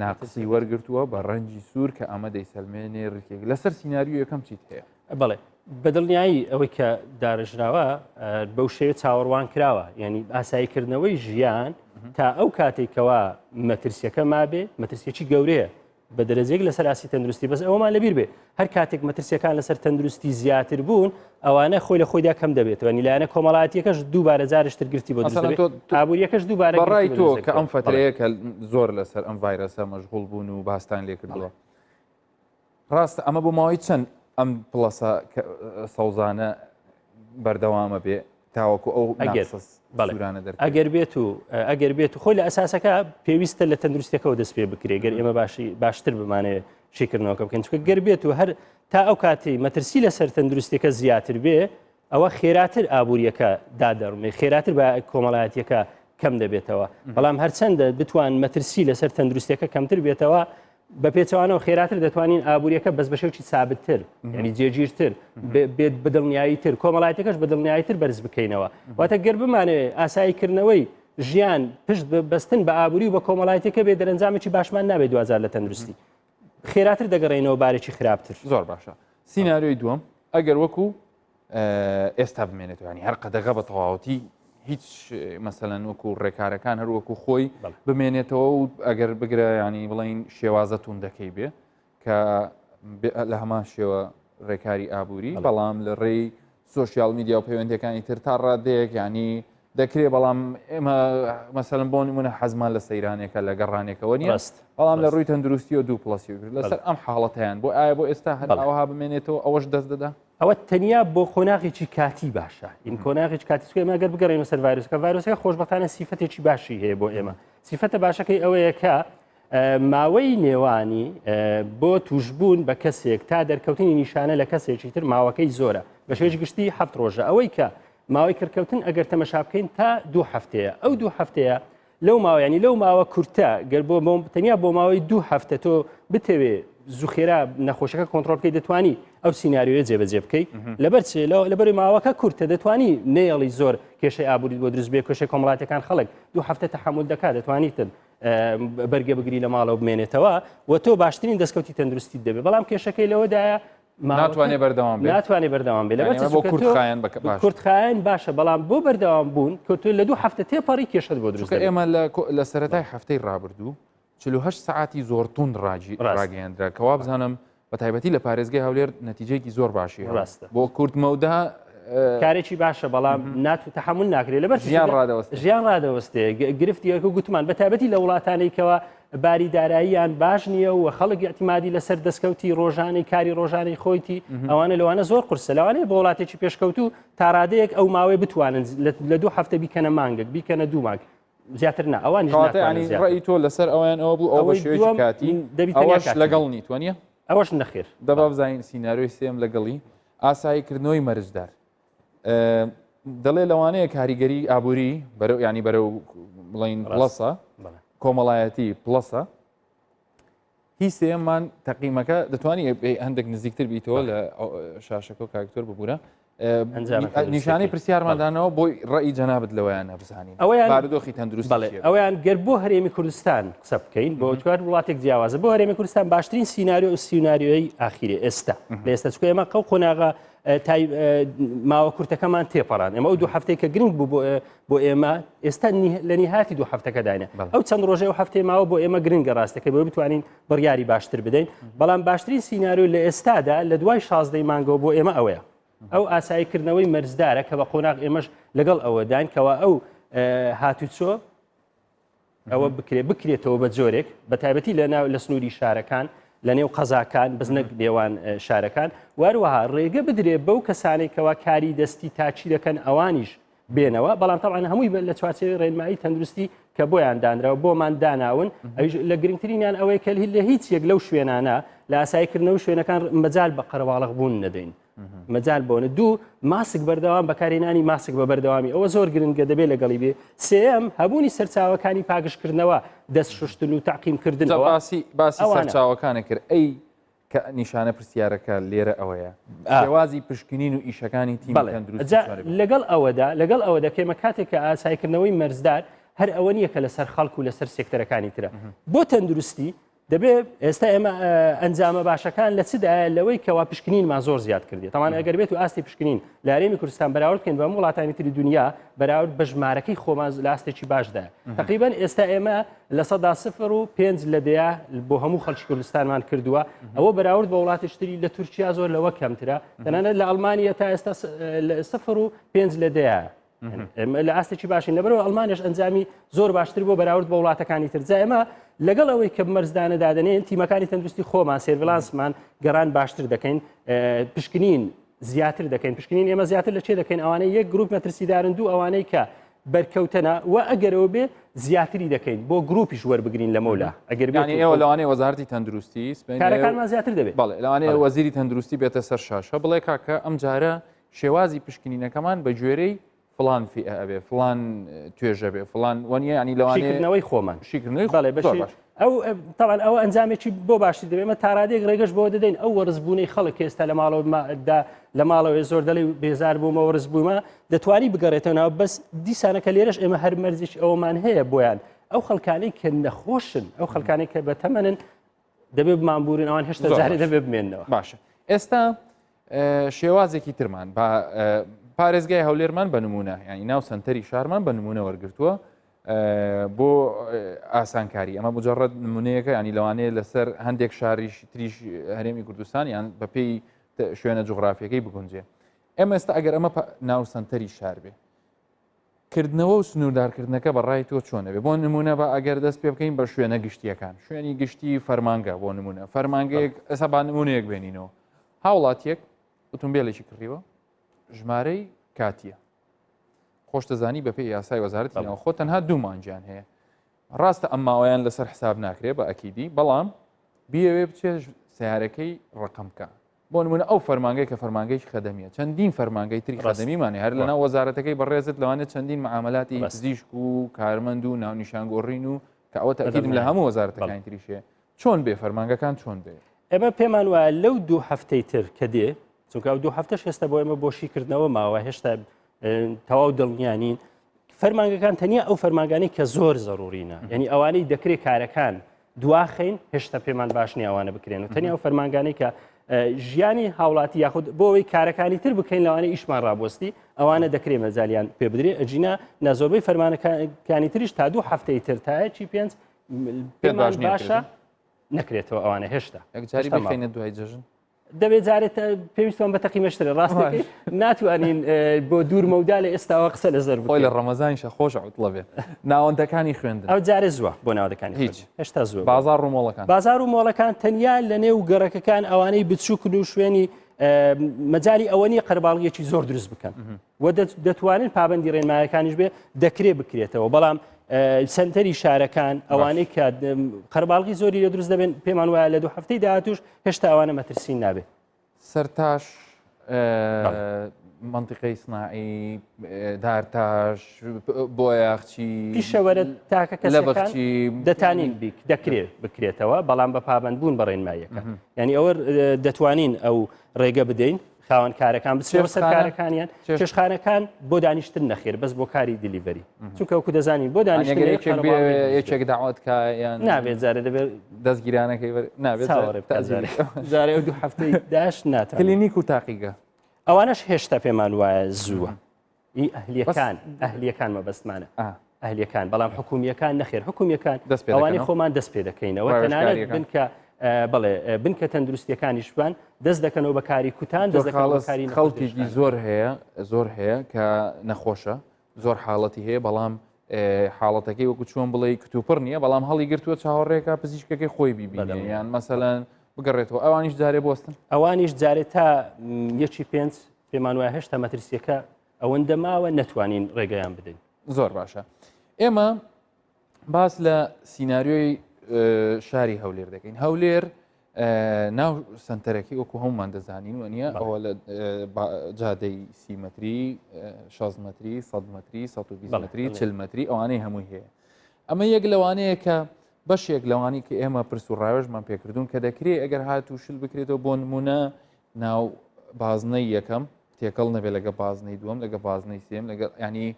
ناقسی وەرگتووە بە ڕەنجی سوور کە ئەمە دەیسەلمێنێ ڕێکێک لەسەر سینناریو یەکەم چیت هەیە؟ بەڵێ بەدڵنیایی ئەوەی کە دارژراوە بەو شێوە چاوەڕوان کراوە یعنی ئاساییکردنەوەی ژیان تا ئەو کاتێکەوە مەترسیەکە مابێ مەترسیەکی گەورەیە بە دەرەجەیەک لەسەر ئاستی تەندروستی بەس ئەوەمان لەبیر بێ هەر کاتێک مەترسیەکان لەسەر تەندروستی زیاتر بوون ئەوانە خۆی لە خۆیدا کەم دەبێتەوە نیلایەنە کۆمەڵایەتیەکەش دووبارە جارشتر گرفتی بۆ دروست دەبێت ئابووریەکەش دووبارە بەڕای تۆ کە ئەم فترەیە کە زۆر لەسەر ئەم ڤایرەسە مەشغوڵ بوون و باستان لێ کردووە ڕاستە ئەمە بۆ ماوەی چەند ئەم پڵەسە سەوزانە بەردەوامە بێ تاوەکو ئەو ئەگەر ئەگەر بێت و ئەگەر بێت و خۆی لە ئەساسەکە پێویستە لە تەندروستەکەەوە دەست پێ بکرێ گەر ئێمە باشی باشتر بمانەوێت شیکردنەوەکە بکەین چونکە گەر بێت و هەر تا ئەو کاتی مەترسی لەسەر تەندروستەکە زیاتر بێ ئەوە خێراتر ئابوووریەکە دادەڕمێ خێراتر بە کۆمەڵایەتیەکە کەم دەبێتەوە بەڵام هەرچەندە بتوان مەترسی لەسەر تەندروستەکە کەمتر بێتەوە بە پێچەوانەوە خێراتر دەتوانین ئابووریەکە بەس بە شێوکی سابتتر یعنی جێگیرتر بێت بەدڵنیایی تر کۆمەڵایەتەکەش بە دڵنیایی تر بەرز بکەینەوە واتە گەر بمانەوێ ئاساییکردنەوەی ژیان پشت بەستن بە ئابووری و بە کۆمەڵایەتەکە بێ دەرەنجامێکی باشمان نابێت دوجار لە تەندروستی خێراتر دەگەڕێنەوە بارێکی خراپتر زۆر باشە سیناریۆی دووەم ئەگەر وەکو ئێستا بمێنێتەوە ینی هەر قەدەغە بە تەواوەتی هیچ مەسەلەن وەکو ڕێکارەکان هەر وەکو خۆی بمێنێتەوە و ئەگەر بگرە ینی بڵین شێوازە توندەکەی بێ کە لە هەمان شێوە ڕێکاری ئابووری بەڵام لە ڕێی سوۆسیال میدیا و پەیوەندەکانی تر تا ڕادەیەک ینی دەکرێ بەڵام ئێمە مەسەلەن بۆ نمونە حەزمان لە سەیرانێکە لە گەڕانێکەوە نیە بەڵام لە ڕووی تەندروستیەوە دوو پڵەسی لەسەر ئەم حاڵەتیان بۆ ئایا بۆ ئێستا هەر ئەوها بمێنێتەوە ئەوەش دەست دەدا ئەوە تەنیا بۆ قۆناغێکی کاتی باشە این قۆناغێکی کاتی چونکە ئێمە گەر بگەڕێینەوە سەر ڤایرۆسەکە ڤایرۆسەکە خۆشبەختانە سیفەتێکی باشی هەیە بۆ ئێمە سیفەتە باشەکەی ئەوەیە کە ماوەی نێوانی بۆ توشببوون بە کەسێک تا دەرکەوتنی نیشانە لە کەسێکی تر ماوەکەی زۆرە بە شێوەیەکی گشتی هەفت ڕۆژە ئەوەی کە ماوەی کڕکەوتن ئەگەر تەمەشا بکەین تا دوو هەفتەیە ئەو دوو هەفتەیە لەو ماوە ینی لەو ماوە کورتە گەر بۆ تەنیا بۆ ماوەی دوو هەفتە تۆ بتەوێ زوو خێرا نەخۆشەکە کۆنترۆل بکەیت دەتوانی ئەو سیناریۆیە جێبەجێ بکەیت لەبەر چێ لەبەری ماوەکە کورتە دەتوانی نەیەڵی زۆر کێشەی ئابووریت بۆ دروست بێ کێشەی کۆمەڵاتەکان خەڵک دوو هەفتە تەحمل دەکات دەتوانیتن بەرگە بگری لە ماڵەوە بمێنێتەوە و تۆ باشترین دەستکەوتی تەندروستی دەبێت بەڵام کێشەکەی لەوەدایە ناتوانێت بەردەوام بێت ناتوانێت بەردەوام بێت لەبەر بۆ کورتخایەن بکە کورتخایەن باشە بەڵام بۆ بەردەوام بوون کە تۆ لە دوو هەفتە تێپەڕی کێشت بۆ دروست ئێمە لە سەرەتای هەفتەی ڕابردوو 48 سەعاتی زۆر توند ڕاجی ڕاگەیاندرا کە وابزانم بە تایبەتی لە پارێزگای هەولێر نەتیجەیەکی زۆر باشی ڕاستە بۆ کورت مەودا کارێکی باشە بەڵام نات و تەحمل ناکرێت لەبەر ژیان ڕادەوەست ژیان ڕادەوەستێ گرفتی یەکە گوتمان بە تایبەتی لە وڵاتانێکەوە باری داراییان باش نییە و خەڵک اعتمادی لەسەر دەستکەوتی ڕۆژانەی کاری ڕۆژانەی خۆیتی ئەوانە لەوانە زۆر قورسە لەوانەیە بۆ وڵاتێکی پێشکەوتوو تاڕادەیەک ئەو ماوەی بتوانن لە دوو هەفتە بیکەنە مانگێک بیکەنە دوو مانگ زیاتر نا ئەوان ڕێی تۆ لەسەر ئەویان ئەوە بوو ئەوە شێوەیەکی کاتی ئەوەش لەگەڵ نیت وانە ئەوەش نەخێر دەبا بزانین سیناریۆی سێم لەگەڵی ئاساییکردنەوەی مەرجدار دەڵێ لەوانەیە کاریگەری ئابووری بەرەو ینی بەرەو بڵین پڵەسە کۆمەڵایەتی پڵەسە هی سێمان تەقیمەکە دەتوانانی هەندێک نزیکتر بیتەوە لە شاشەکە و کاکتۆر ببوورە نیشانەی پرسیارماندانەوە بۆی ڕێی جەنابەت لەوەیان نەبزانین ئەوەیان بارودۆخی تەندروست ئەویان گەر بۆ هەرێمی کوردستان قسە بکەین بۆ چوار وڵاتێک جیاوازە بۆ هەرێمی کوردستان باشترین سیناریۆ و سیناریۆی ئاخیری ئێستا لە ئێستا چکە ئێمە قەو قۆناغە ماوە کورتەکەمان تێپەڕان ئێمە ئەو دوو هەفتەی کە گرنگ بوو بۆ ئێمە ئێستا لە نیهاتی دوو هەفتەکەداینە ئەو چەند ڕۆژێ و هەفتەی ماوە بۆ ئێمە گرنگە ڕاستەکە بۆ بتوانین بڕیاری باشتر بدەین بەڵام باشترین سیناریۆ لە ئێستادا لە دوای شازدەی مانگەوە بۆ ئێمە ئەوەیە ئەو ئاساییکردنەوەی مەرزدارە کە بە قۆناغ ئێمەش لەگەڵ ئەوەداین کەوا ئەو هاتوچۆ ئەوە بکرێ بکرێتەوە بە جۆرێک بە تایبەتی لە ناو لە سنووری شارەکان لە نێو قەزاکان بەس نەک نێوان شارەکان واروەها ڕێگە بدرێ بەو کەسانێک کەوا کاری دەستی تاچی دەکەن ئەوانیش بێنەوە بەڵام تەبعەن هەمووی لە چوارچێوەی ڕێنمایی تەندروستی کە بۆیان دانراوە بۆمان داناون ئەویش لە گرنگترینیان ئەوەیە کە لە هیچ یەک لەو شوێنانە لە ئاساییکردنەوە شوێنەکان مەجال بە قەرەواڵغ بوون نەدەین مەجال بۆنە دوو ماسک بەردەوام بەکارهێنانی ماسک بە بەردەوامی ئەوە زۆر گرنگە دەبێت لەگەڵی بێ سێم هەبوونی سەرچاوەکانی پاکژکردنەوە دەست شوشتن و تاقیمکردنەوە باسی باسی سەرچاوەکانە کرد ئەی کە نیشانە پرسیارەکە لێرە ئەوەیە شێوازی پشکنین و ئیشەکانی تیمی تەندروستی لەگەڵ ئەوەدا لەگەڵ ئەوەدا کێمە کاتێک کە ئاسایکردنەوەی مەرزدار. هەر ئەوە نییە کە لەسەر خەڵک و لەسەر سێکتەرەکانی ترە بۆ تەندروستی دەبێ ئێستا ئێمە ئەنجامە باشەکان لە چدایە لەوەی کەوا پشکنینمان زۆر زیاد کردی تاوان ئەگەر بێت و ئاستی پشکنین لە هەرێمی کوردستان بەراورد بکەین بە وڵاتانی تری دنیا بەراورد بە ژمارەکەی خۆمان لە ئاستێکی باشدا تقریبا ئێستا ئێمە 0.5 لە دەیە بۆ هەموو خەڵکی کوردستانمان کردووە ئەوە بەراورد بە وڵاتشتری لە تورکیا زۆر لەوە کەمترە تەنانەت لە ئەڵمانیا تا ئێستا 0.5 لە دەیە لە ئاستێکی باشین لەبەرەوە ئەڵمانیش ئەنجامی زۆر باشتر بۆ بەراورد بە وڵاتەکانی تر جا ئێمە لەگەڵ ئەوەی کە مەرزدانە دادنێن تیمەکانی تەندروستی خۆمان surveillance مان گەڕان باشتر دەکەین پشکنین زیاتر دەکەین پشکنین ئێمە زیاتر لە چێ دەکەین ئەوانەی یەک گروپ مەترسیدارن دوو ئەوانەی کە بەرکەوتەنە و ئەگەرەوە بێ زیاتری دەکەین بۆ گروپیش وەربگرین لەمەولا ئەگەر بێ ئێوە لەوانەیە وەزارەتی تەندروستی کارەکانمان زیاتر دەبێت بەڵێ لەوانەیە وەزیری تەندروستی بێتە سەر شاشە بڵێ کاکە ئەم جارە شێوازی پشکنینەکەمان بە گوێرەی فڵان فیئە ئەبێ فڵان توێژە بێ فڵان وەنیە ینی لەوانەیە شیکردنەوەی خۆمان شیکردنەوەی بەڵێ بەشی ئەو تاوان ئەوە ئەنجامێکی بۆ باشتر دەبێت ئێمە تاڕادەیەک ڕێگەش بۆ دەدەین ئەو وەرزبوونەی خەڵک ئێستا لە ماڵەوەدا لە ماڵەوەی زۆر دەڵێ بێزار بوومە وەرز بوومە دەتوانی بگەڕێتەوە ناو بەس دیسانەکە لێرەش ئێمە هەر مەرجێکی ئەومان هەیە بۆیان ئەو خەڵکانەی کە نەخۆشن ئەو خەڵکانەی کە بەتەمەنن دەبێ بمانبورن ئەوان هێشتا جارێ دەبێ بمێنەوە باشە ئێستا شێوازێکی ترمان با پارێزگای هەولێرمان بە نمونە ینی ناو سنتەری شارمان بە نمونە وەرگتووە بۆ ئاسانکاری ئەمە مجرڕەت نمونەیەکە ینی لەوانەیە لەسەر هەندێک شاریش تریش هەرێمی کوردستان یان بەپێی شوێنە جوغرافیەکەی بگونجێ ئێمە ئێستا ئەگەر ئەمە ناو سنتەری شار بێ کردنەوە و سنووردارکردنەکە بە ڕای تۆ چۆن ئەبێ؟ بۆ نموونە با ئەگەر دەست پێ بکەین بە شوێنە گشتییەکان، شوێنی گشتی فەرمانگە بۆ نموونە فەرمانگەیەک ئێستا با نموونەیەک بێنینەوە هاوڵاتیەک ئۆتۆمبیلێکی کڕیوە ژمارەی کاتیە خۆش دەزانی بەپێی یاسای وەزارەتی ناوخۆ تەنها دوو مانگیان هەیە ڕاستە ئەم ماوەیان لەسەر حساب ناکرێ بە ئەکیدی بەڵام بیەوێ بچێ سیارەکەی ڕقم بکە بۆ نمونە ئەو فەرمانگەی کە فەرمانگەیەکی خەدەمیە چەندین فەرمانگەی تری خەدەمیمان هەر لەناو وەزارەتەکەی بەڕێزت لەوانێت چەندین معاملاتی پزیشک و کارمەند و ناونیشانگۆڕین و کە ئەوە تەکیدم لە هەموو وەزارەتەکانی تریشێ چۆن بێ فەرمانگەکان چۆن بێ ئێمە پێمان وایە لەو دوو هەفتەی تر کە دێ چونکە ئەو دوو هەفتەش هێستا بۆ ئێمە بۆ شیکردنەوە ماوە هێشتا تەواو دڵنیانین فەرمانگەکان تەنیا ئەو فەرمانگانەی کە زۆر زەڕورینە یعنی ئەوانەی دەکرێت کارەکان دواخەین هێشتا پێمان باش نیە ئەوانە بکرێن و تەنیا ئەو فەرمانگانەی کە ژیانی هاوڵاتی یاخود بۆ ئەوەی کارەکانی تر بکەین لەوانەیە ئیشمان ڕابوەستی ئەوانە دەکرێ مەجالیان پێ بدرێ ئەجینا نەزۆربەی فەرمانەکانی تریش تا دوو هەفتەی تر تایەکی پێنج پێمان باشە نەکرێتەوە ئەوانە هێشتا یەکجاری بخینە دوای جەژن دەبێت جارێت پێویستمان بە تەقیمەشترە ڕاستەکەی ناتوانین بۆ دوور مەودا لە ئێستاوە قسە لە زەر خۆی لە ڕەمەزانیشە خۆش عوتڵە بێت ناوەندەکانی خوێندن ئەو جارێ زووە بۆ ناوەندەکانی هیچ هێشتا زووە بازار و مۆڵەکان بازار و مۆڵەکان تەنیا لە نێو گەڕەکەکان ئەوانەی بچووکن و شوێنی مەجای ئەوە نیە قەرباڵیەکی زۆر دروست بکەن و دەتوانن پابندی ڕێنمایەکانیش بێ دەکرێ بکرێتەوە بەڵام سنتەری شارەکان ئەوانەی کە قەرباڵغی زۆری لە دروست دەبێن پێمان وایە لە دوو هەفتەی داهاتوش هێشتا ئەوانە مەترسی نابێت. سەرتاش مەنتیقەی سناعی دارتاش بۆیاخچی پیشەوەرە تاکە کەسەکان دەتانین بیک دەکرێت بکرێتەوە بەڵام بە پابندبوون بە ڕێنماییەکە یعنی ئەوە دەتوانین ئەو ڕێگە بدەین خاوەن کارەکان بچنەوە سەر کارەکانیان چێشخانەکان بۆ دانیشتن نەخێر بەس بۆ کاری delivery چونکە وەکو دەزانین بۆ دانیشتن یەکێک داوات کا یان نابێت جارێ دەبێت دەستگیرانەکەی نابێت جارێ ئەو دوو هەفتەی داش ناتوانێت کلینیک و تاقیگە ئەوانەش هێشتا پێمان وایە زووە ئی ئەهلیەکان ئەهلیەکان مەبەستمانە ئەهلیەکان بەڵام حکومیەکان نەخێر حکومیەکان ئەوانەی خۆمان دەست پێ دەکەینەوە تەنانەت بنکە بڵێ بنکە تەندروستیەکانیشبان دەست دەکەنەوە بە کاری کوتان دەست دەکەنەوە خەڵکێکی زۆر هەیە زۆر هەیە کە نەخۆشە زۆر حاڵەتی هەیە بەڵام حاڵەتەکەی وەکو چۆن بڵێ کتوپڕ نییە بەڵام هەڵی گرتووە چاوەڕێکە پزیشکەکەی خۆی بیبینێ یان مەسەەن بگەڕێتەوە ئەوانیش جارێ بۆستن ئەوانیش جارێ تا یەکی پێنج پێمان وایە هێشتا مەترسیەکە ئەوەندە ماوە نەتوانین ڕێگەیان بدەین. زۆر باشە ئێمە باس لە سیناریۆی شاری هەولێر دەکەین هەولێر ناو سنتەرەکەی وەکو هەمومان دەزانین و نیە ئەوە لە جادەی سیمەتری 6 متری 100 متری 120 متری 40 متری ئەوانەی هەمووی هەیە ئەمە یەک لەوانەیە کە بەشێک لەوانی کە ئێمە پرس و ڕاوێژمان پێکردوون کە دەکرێت ئەگەر هات و شل بکرێتەوە بۆ نمونە ناو بازنەی یەکەم تێکەڵ نەبێت لەگە بازنەی دووەم لەگە بازنەی سێم لەگەڵ ینی.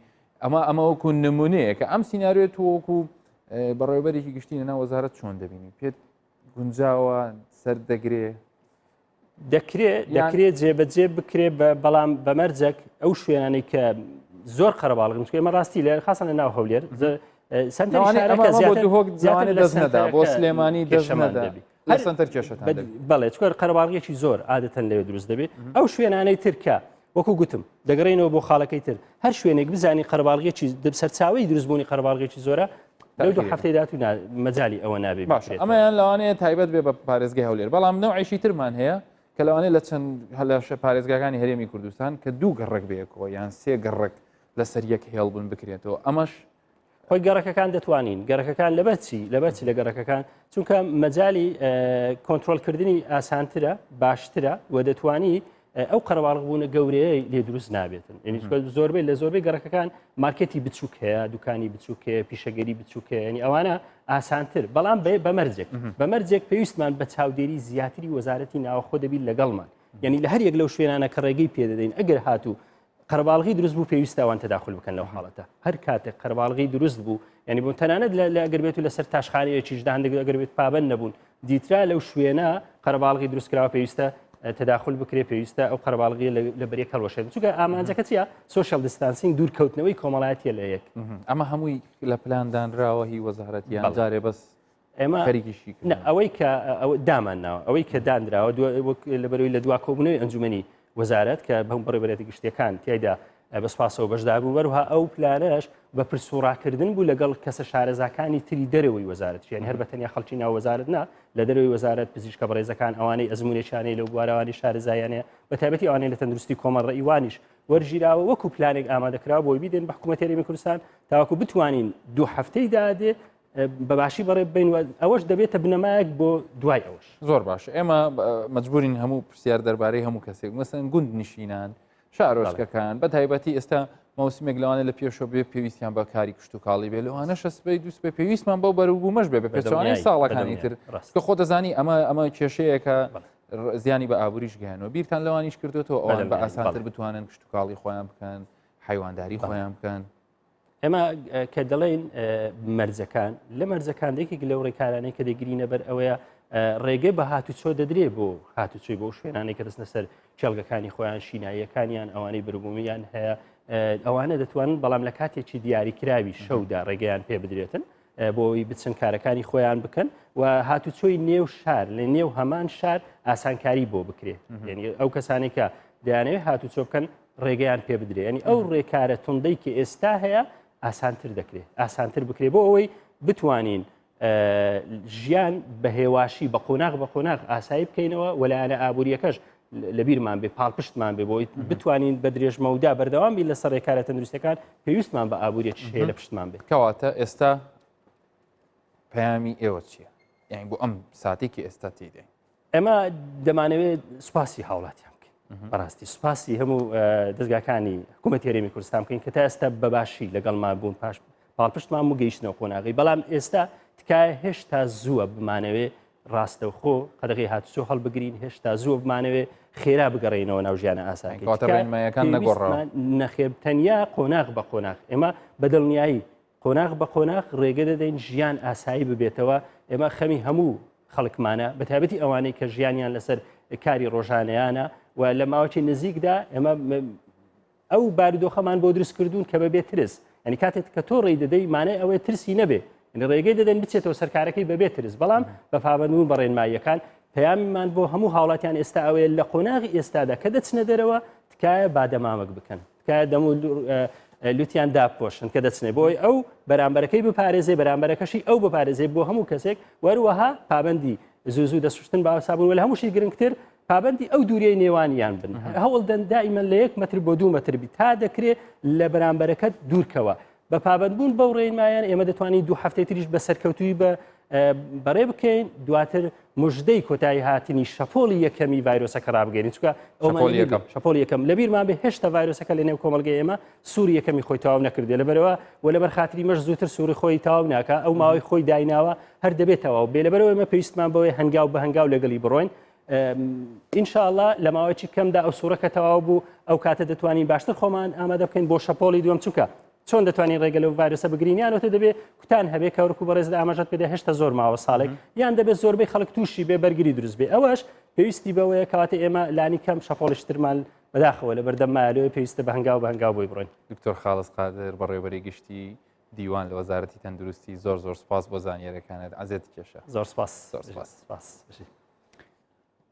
ئەمە ئەمە وەکو نمونەیە کە ئەم سیناریۆ تۆ وەکو بەڕێوەبەرێکی گشتی لەناو وەزارەت چۆن دەبینی پێت گونجاوە سەر دەگرێ؟ دەکرێ دەکرێ جێبەجێ بکرێ بەڵام بەمەرجێک ئەو شوێنانەی کە زۆر قەرەباڵغن چونکە ئێمە ڕاستی لە خاصە لە ناو هەولێر دەستنەدا بۆ سلێمانی دەستنەدا هەر سنتەر کێشەتان بەڵێ چکار قەرەباڵغێکی زۆر عادەتەن لەوێ دروست دەبێت ئەو شوێنانەی ترکە وەکو گوتم دەگەڕێینەوە بۆ خاڵەکەی تر هەر شوێنێک بزانی قەرەباڵغێکی سەرچاوی دروستبوونی قەرەباڵغێکی زۆرە لەو دوو هەفتەی داهاتوو مەجالی ئەوە نابێ باش ئەمەیان لەوانەیە تایبەت بێ بە پارێزگای هەولێر بەڵام نەوعێکی ترمان هەیە کە لەوانەیە لە چەند هەلاشە پارێزگاکانی هەرێمی کوردستان کە دوو گەڕک بەیەکەوە یان سێ گەڕک لەسەر یەک هێڵ بن بکرێتەوە ئەمەش خۆی گەڕەکەکان دەتوانین گەڕەکەکان لەبەر چی لەبەر چی لە گەڕەکەکان چونکە مەجای کۆنتترۆلکردنی ئاسانترە باشترە و دەتوانی ئەو قەرەباڵغ بوونە گەورەیە لێ دروست نابێتن یعنی زۆربەی لە زۆربەی گەڕەکەکان مارکێتی بچووک هەیە دوکانی بچووک هەیە پیشەگەری بچووک هەیە ینی ئەوانە ئاسانتر بەڵام بە مەرجێک بە مەرجێک پێویستمان بە چاودێری زیاتری وەزارەتی ناوەخۆ دەبیت لەگەڵمان یعنی لە هەر یەک لەو شوێنانە کە ڕێگەی پێدەدەین ئەگەر هاتوو قەرەباڵغی دروست بوو پێویستە ئەوان تەداخل بکەن لەو حاڵەتە هەر کاتێک قەرەباڵغی دروست بوو یعنی بۆ تەنانەت لە ئەگەر بێت و لەسەر تاشخانەیەکیشدا هەندێک ئەگەر بێت پابند نەبوون دیترا لەو شوێنە قەرەباڵغی دروستکراوە پێویستە تەداخل بکرێ پێویستە ئەو قەرەباڵغی لە بەرێک هەڵوەشێت چونکە ئامانجەکە چییە social distancing دوورکەوتنەوەی کۆمەڵایەتیە لە یەک ئەمە هەمووی لە پلاندانراوە هی وەزارەت یان جارێ بەس ئێمە خەریکیشی نە ئەوەی کە ئەوە دامان ناوە ئەوەی کە دانراوە لەبەرەوەی لە دوا کۆبوونەوەی ئەنجومەنی وەزارەت کە بەم بەڕێوەبەرێتی گشتیەکان تیایدا بە سوپاسەوە بەشدار بوو وەروها ئەو پلانەش بە پرس و ڕاکردن بوو لەگەڵ کەسە شارەزاکانی تری دەرەوەی وەزارەت یعنی هەر بە تەنیا خەڵکی ناو وەزارەت نا لە دەرەوەی وەزارەت پزیشکە بەڕێزەکان ئەوانەی ئەزمونێکیانەی لەو بوارەوانی شارەزایانەیە بە تایبەتی ئەوانەی لە تەندروستی کۆمەڵ ڕەئیوانیش وەرگیراوە وەکو پلانێک ئامادەکراوە بۆی بیدەین بە حکوومەتی هەرێمی کوردستان تاوەکو بتوانین دوو هەفتەی دادێ بە باشی بەڕێ بین و ئەوەش دەبێتە بنەمایەک بۆ دوای ئەوەش. زۆر باش ئێمە مەجبورین هەموو پرسیار دەربارەی هەموو کەسێک مەسەن گوند نشینان شارۆچکەکان بە تایبەتی ئێستا مەوسمێک لەوانە لە پێشەوە بێ پێویستیان بە کاری کشتتوکاڵی بێ لەوانەشە سبەی دووس بێ پێویستمان بەو بەروبوومەش بێ بە پێچوانەی ساڵەکانی تر کە خۆ دەزانی ئەمە ئەمە کێشەیەکە زیانی بە ئابووریش گەیانەوە بیرتان لەوانیش کردوێتەوە ئەوان بە ئاسانتر بتوانن کشتتوکاڵی خۆیان بکەن حیوانداری خۆیان بکەن. ئێمە کە دەڵێین مەرجەکان لە مەرجەکان یەکێک لەو ڕێکارانەی کە دەگرینە بەر ئەوەیە ڕێگەی بە هاتوچۆ دەدرێ بۆ هاتوچۆی بۆ شوێنانێک کە دەستنە سەر کێڵگەکانی خۆیان شیناییەکانیان ئەوانەی بەروبوومیان هەیە ئەوانە دەتوانن بەڵام لە کاتێکی دیاریکراوی شەودا ڕێگەیان پێ بدرێتن بۆ ئەوەی بچن کارەکانی خۆیان بکەن و هاتوچۆی نێو شار لە نێو هەمان شار ئاسانکاری بۆ بکرێت یعنی ئەو کەسانێک کە دەیانەوێت هاتوچۆ بکەن ڕێگەیان پێ بدرێ ینی ئەو ڕێکارە توندەی کە ئێستا هەیە ئاسانتر دەکرێت ئاسانتر بکرێت بۆ ئەوەی بتوانین ژیان بە هێواشی بە قۆناغ بە قۆناغ ئاسایی بکەینەوە وەلایەنە ئابوووریەکەش لەبیرمان بێ پاڵپشتمان بێ بۆی بتوانین بە درێژمەودا بەردەوام بین لەسەر ڕێکارە تەندروستەکان پێویستمان بە ئابووریەکی هەیە لە پشتمان بێ کەواتە ئێستا پەیامی ئێوە چییە؟ یعنی بۆ ئەم ساتێکی ئێستا تێدەین ئێمە دەمانەوێت سوپاسی هاوڵاتیان بکەین بەڕاستی سوپاسی هەموو دەستگاکانی حکوومەت هەرێمی کوردستان بکەین کە تا ئێستا بەباشی لەگەڵمان بوون پاش پاڵپشتمان و گەیشتنەوە قۆناغی بەڵام ئێستا تکایە هێشتا زووە بمانەوێ ڕاستەوخۆ قەدەغی هاتوچۆ هەڵبگرین هێشتا زووە بمانەوێ خێرا بگەڕێینەوە ناو ژیانە ئاساکەی نەگۆڕەکان نەخێر تەنیا قۆناغ بە قۆناغ ئێمە بە دڵنیایی قۆناغ بە قۆناغ ڕێگە دەدەین ژیان ئاسایی ببێتەوە ئێمە خەمی هەموو خەڵکمانە بە تایبەتی ئەوانەی کە ژیانیان لەسەر کاری ڕۆژانەیانە و لە ماوەی نزیکدا ئێمە ئەو بارودۆخەمان بۆ دروست کردوون کە بەبێ ترس ینی کاتێک کە تۆ ڕێی دەدەی مانای ئەوەیە ترسی نەبێ یعنی ڕێگەی دەدەن بچێتەوە سەرکارەکەی بەبێ ترس بەڵام بە پابەندبوون بە ڕێنماییەکان پەیاممان بۆ هەموو هاوڵاتیان ئێستا ئەوەیە لە قۆناغی ئێستادا کە دەچنە دەرەوە تکایە بادەمامک بکەن تکایە دەم و لوتیان داپۆشن کە دەچنێ بۆی ئەو بەرامبەرەکەی بپارێزێ بەرامبەرەکەشی ئەو بپارێزێ بۆ هەموو کەسێک وەروەها پابندی زوو زوو دەسوشتن با سابوون وە لە هەمووشی گرنگتر پابندی ئەو دووریەی نێوانیان بن هەوڵدەن دائیمەن لە یەک مەتر بۆ دوو مەتر بی تا دەکرێ لە بەرامبەرەکەت دوورکەوە بە پابندبوون بەو ڕێنمایان ئێمە دەتوانین دوو هەفتەی تریش بە سەرکەوتووی بە بەڕێ بکەین دواتر مژدەی کۆتایی هاتنی شەپۆلی یەکەمی ڤایرۆسەکە ڕابگەین چونکە ئەو شەپۆلی یەکەم لەبیرمان بێ هێشتا ڤایرۆسەکە لە نێو کۆمەڵگەی ئێمە سووری یەکەمی خۆی تەواو نەکردێ لەبەرەوە و لەبەر خاتری مەش زووتر سووری خۆی تەواو ناکە ئەو ماوەی خۆی دایناوە هەر دەبێت تەواو بێ لەبەرەوە ئێمە پێویستمان بەوەی هەنگاو بە هەنگاو لەگەڵی بڕۆین ئینشاءاللە لە ماوەیەکی کەمدا ئەو سوورەکە تەواو بوو ئەو کاتە دەتوانین باشتر خۆمان ئامادە بکەین بۆ شەپۆلی دووەم چونکە چۆن دەتوانین ڕێگە لەو ڤایرۆسە بگرین یان وتە دەبێ کوتان هەبێ کە وەکو بەڕێزت ئاماژەت پێدا هێشتا زۆر ماوە ساڵێک یان دەبێت زۆربەی خەڵک تووشی بێ بەرگری دروست بێ ئەوەش پێویستی بەوەیە کەواتە ئێمە لانی کەم شەپۆڵیش ترمان بەداخەوە لە بەردەم مایە لەوێ پێویستە بە هەنگاو بە هەنگاو بۆی بڕۆین. دکتۆر خاڵس قادر بەڕێوەبەری گشتی دیوان لە وەزارەتی تەندروستی زۆر زۆر سپاس بۆ زانیاریەکانت عەزێت کێشە. زۆر سپاس. زۆر سپاس. سپاس.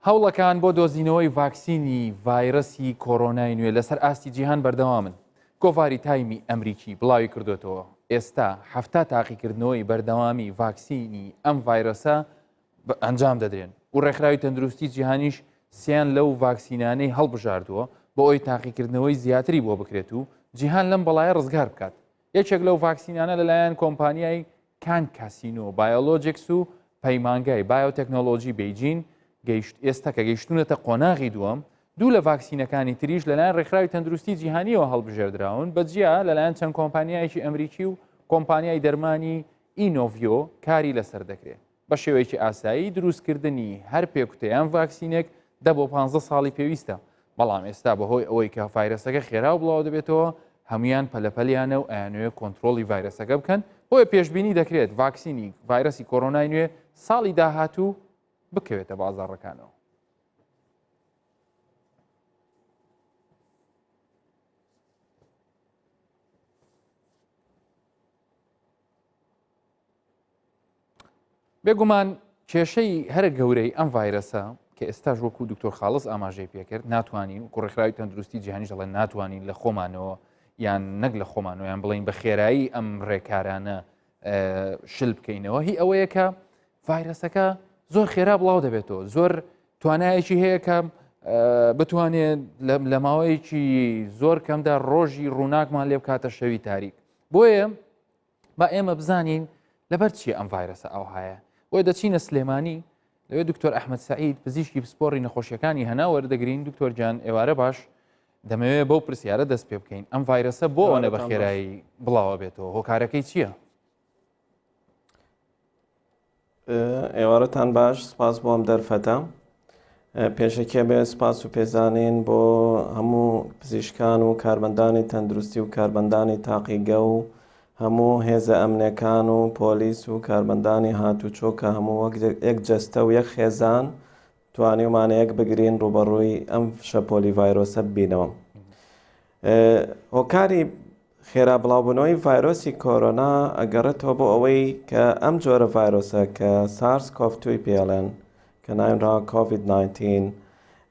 هەوڵەکان بۆ دۆزینەوەی ڤاکسینی ڤایرەسی کۆرۆنای نوێ لەسەر ئاستی جیهان بەردەوامن. گۆڤاری تایمی ئەمریکی بڵاوی کردوێتەوە ئێستا 70 تاقیکردنەوەی بەردەوامی ڤاکسینی ئەم ڤایرەسە ئەنجام دەدرێن و ڕێکخراوی تەندروستی جیهانیش سیان لەو ڤاکسینانەی هەڵبژاردووە بۆ ئەوی تاقیکردنەوەی زیاتری بۆ بکرێت و جیهان لەم بەڵایە ڕزگار بکات. یەکێک لەو ڤاکسینانە لەلایەن کۆمپانیای کان کاسینۆ بایۆلۆجیکس و پەیمانگای بایۆتەکنۆلۆژی بەیجین گەیشت ئێستا کە گەیشتوونەتە قۆناغی دووەم، دوو لە ڤاکسینەکانی تریش لەلایەن ڕێکخراوی تەندروستی جیهانییەوە هەڵبژێردراون، بە جیا لەلایەن چەند کۆمپانیایەکی ئەمریکی و کۆمپانیای دەرمانی ئینۆڤیۆ کاری لەسەر دەکرێت. بە شێوەیەکی ئاسایی دروستکردنی هەر پێکوتە یان ڤاکسینێک دە بۆ پانزە ساڵی پێویستە، بەڵام ئێستا بەهۆی ئەوەی کە ڤایرەسەکە خێرا و بڵاو دەبێتەوە هەمویان پەلەپەلیانە و ئەیانەوێت کۆنترۆڵی ڤایرەسەکە بکەن، بۆیە پێشبینی دەکرێت ڤاکسینی ڤایرەسی کۆرۆنای نوێ ساڵی داهاتوو بکەوێتە بازاڕەکانەوە. بێگومان کێشەی هەرە گەورەی ئەم ڤایرەسە کە ئێستاش وەکو دکتۆر خاڵس ئاماژەی پێکرد ناتوانین و ڕێکخراوی تەندروستی جیهانیش دەڵێن ناتوانین لە خۆمانەوە یان نەک لە خۆمانەوە یان بڵین بە خێرایی ئەم ڕێکارانە شل بکەینەوە هی ئەوەیە کە ڤایرەسەکە زۆر خێرا بڵاو دەبێتەوە زۆر توانایەکی هەیە کە بتوانێت لە ماوەیەکی زۆر کەمدا ڕۆژی ڕووناکمان لێ بکاتە شەوی تاریک بۆیە با ئێمە بزانین لەبەر چیە ئەم ڤایرەسە ئەوهایە بۆیە دەچینە سلێمانی لەوێ دکتۆر ئەحمد سعید پزیشکی پسپۆڕی نەخۆشیەکانی هەنا وەردەگرین دکتۆر گیان ئێوارە باش دەمەوێت بەو پرسیارە دەست پێ بکەین ئەم ڤایرەسە بۆ ئەوەنە بە خێرایی بڵاوە بێتەوە هۆکارەکەی چییە؟ ئێوارەتان باش سپاس بۆ ئەم دەرفەتە پێشەکیە بێ سپاس و پێزانین بۆ هەموو پزیشکان و کارمەندانی تەندروستی و کارمەندانی تاقیگە و هەموو هێزە ئەمنەکان و پۆلیس و کارمەندانی هاتوچۆ کە هەموو وەک یەک جەستە و یەک خێزان توانیومانە یەک بگرین ڕووبەڕووی ئەم شەپۆلی ڤایرۆسە ببینەوە. هۆکاری خێرا بڵاوبوونەوەی ڤایرۆسی کۆرۆنا ئەگەڕێتەوە بۆ ئەوەی کە ئەم جۆرە ڤایرۆسە کە سارس کۆڤ توی پێڵێن کە ناونراوە کۆڤید 19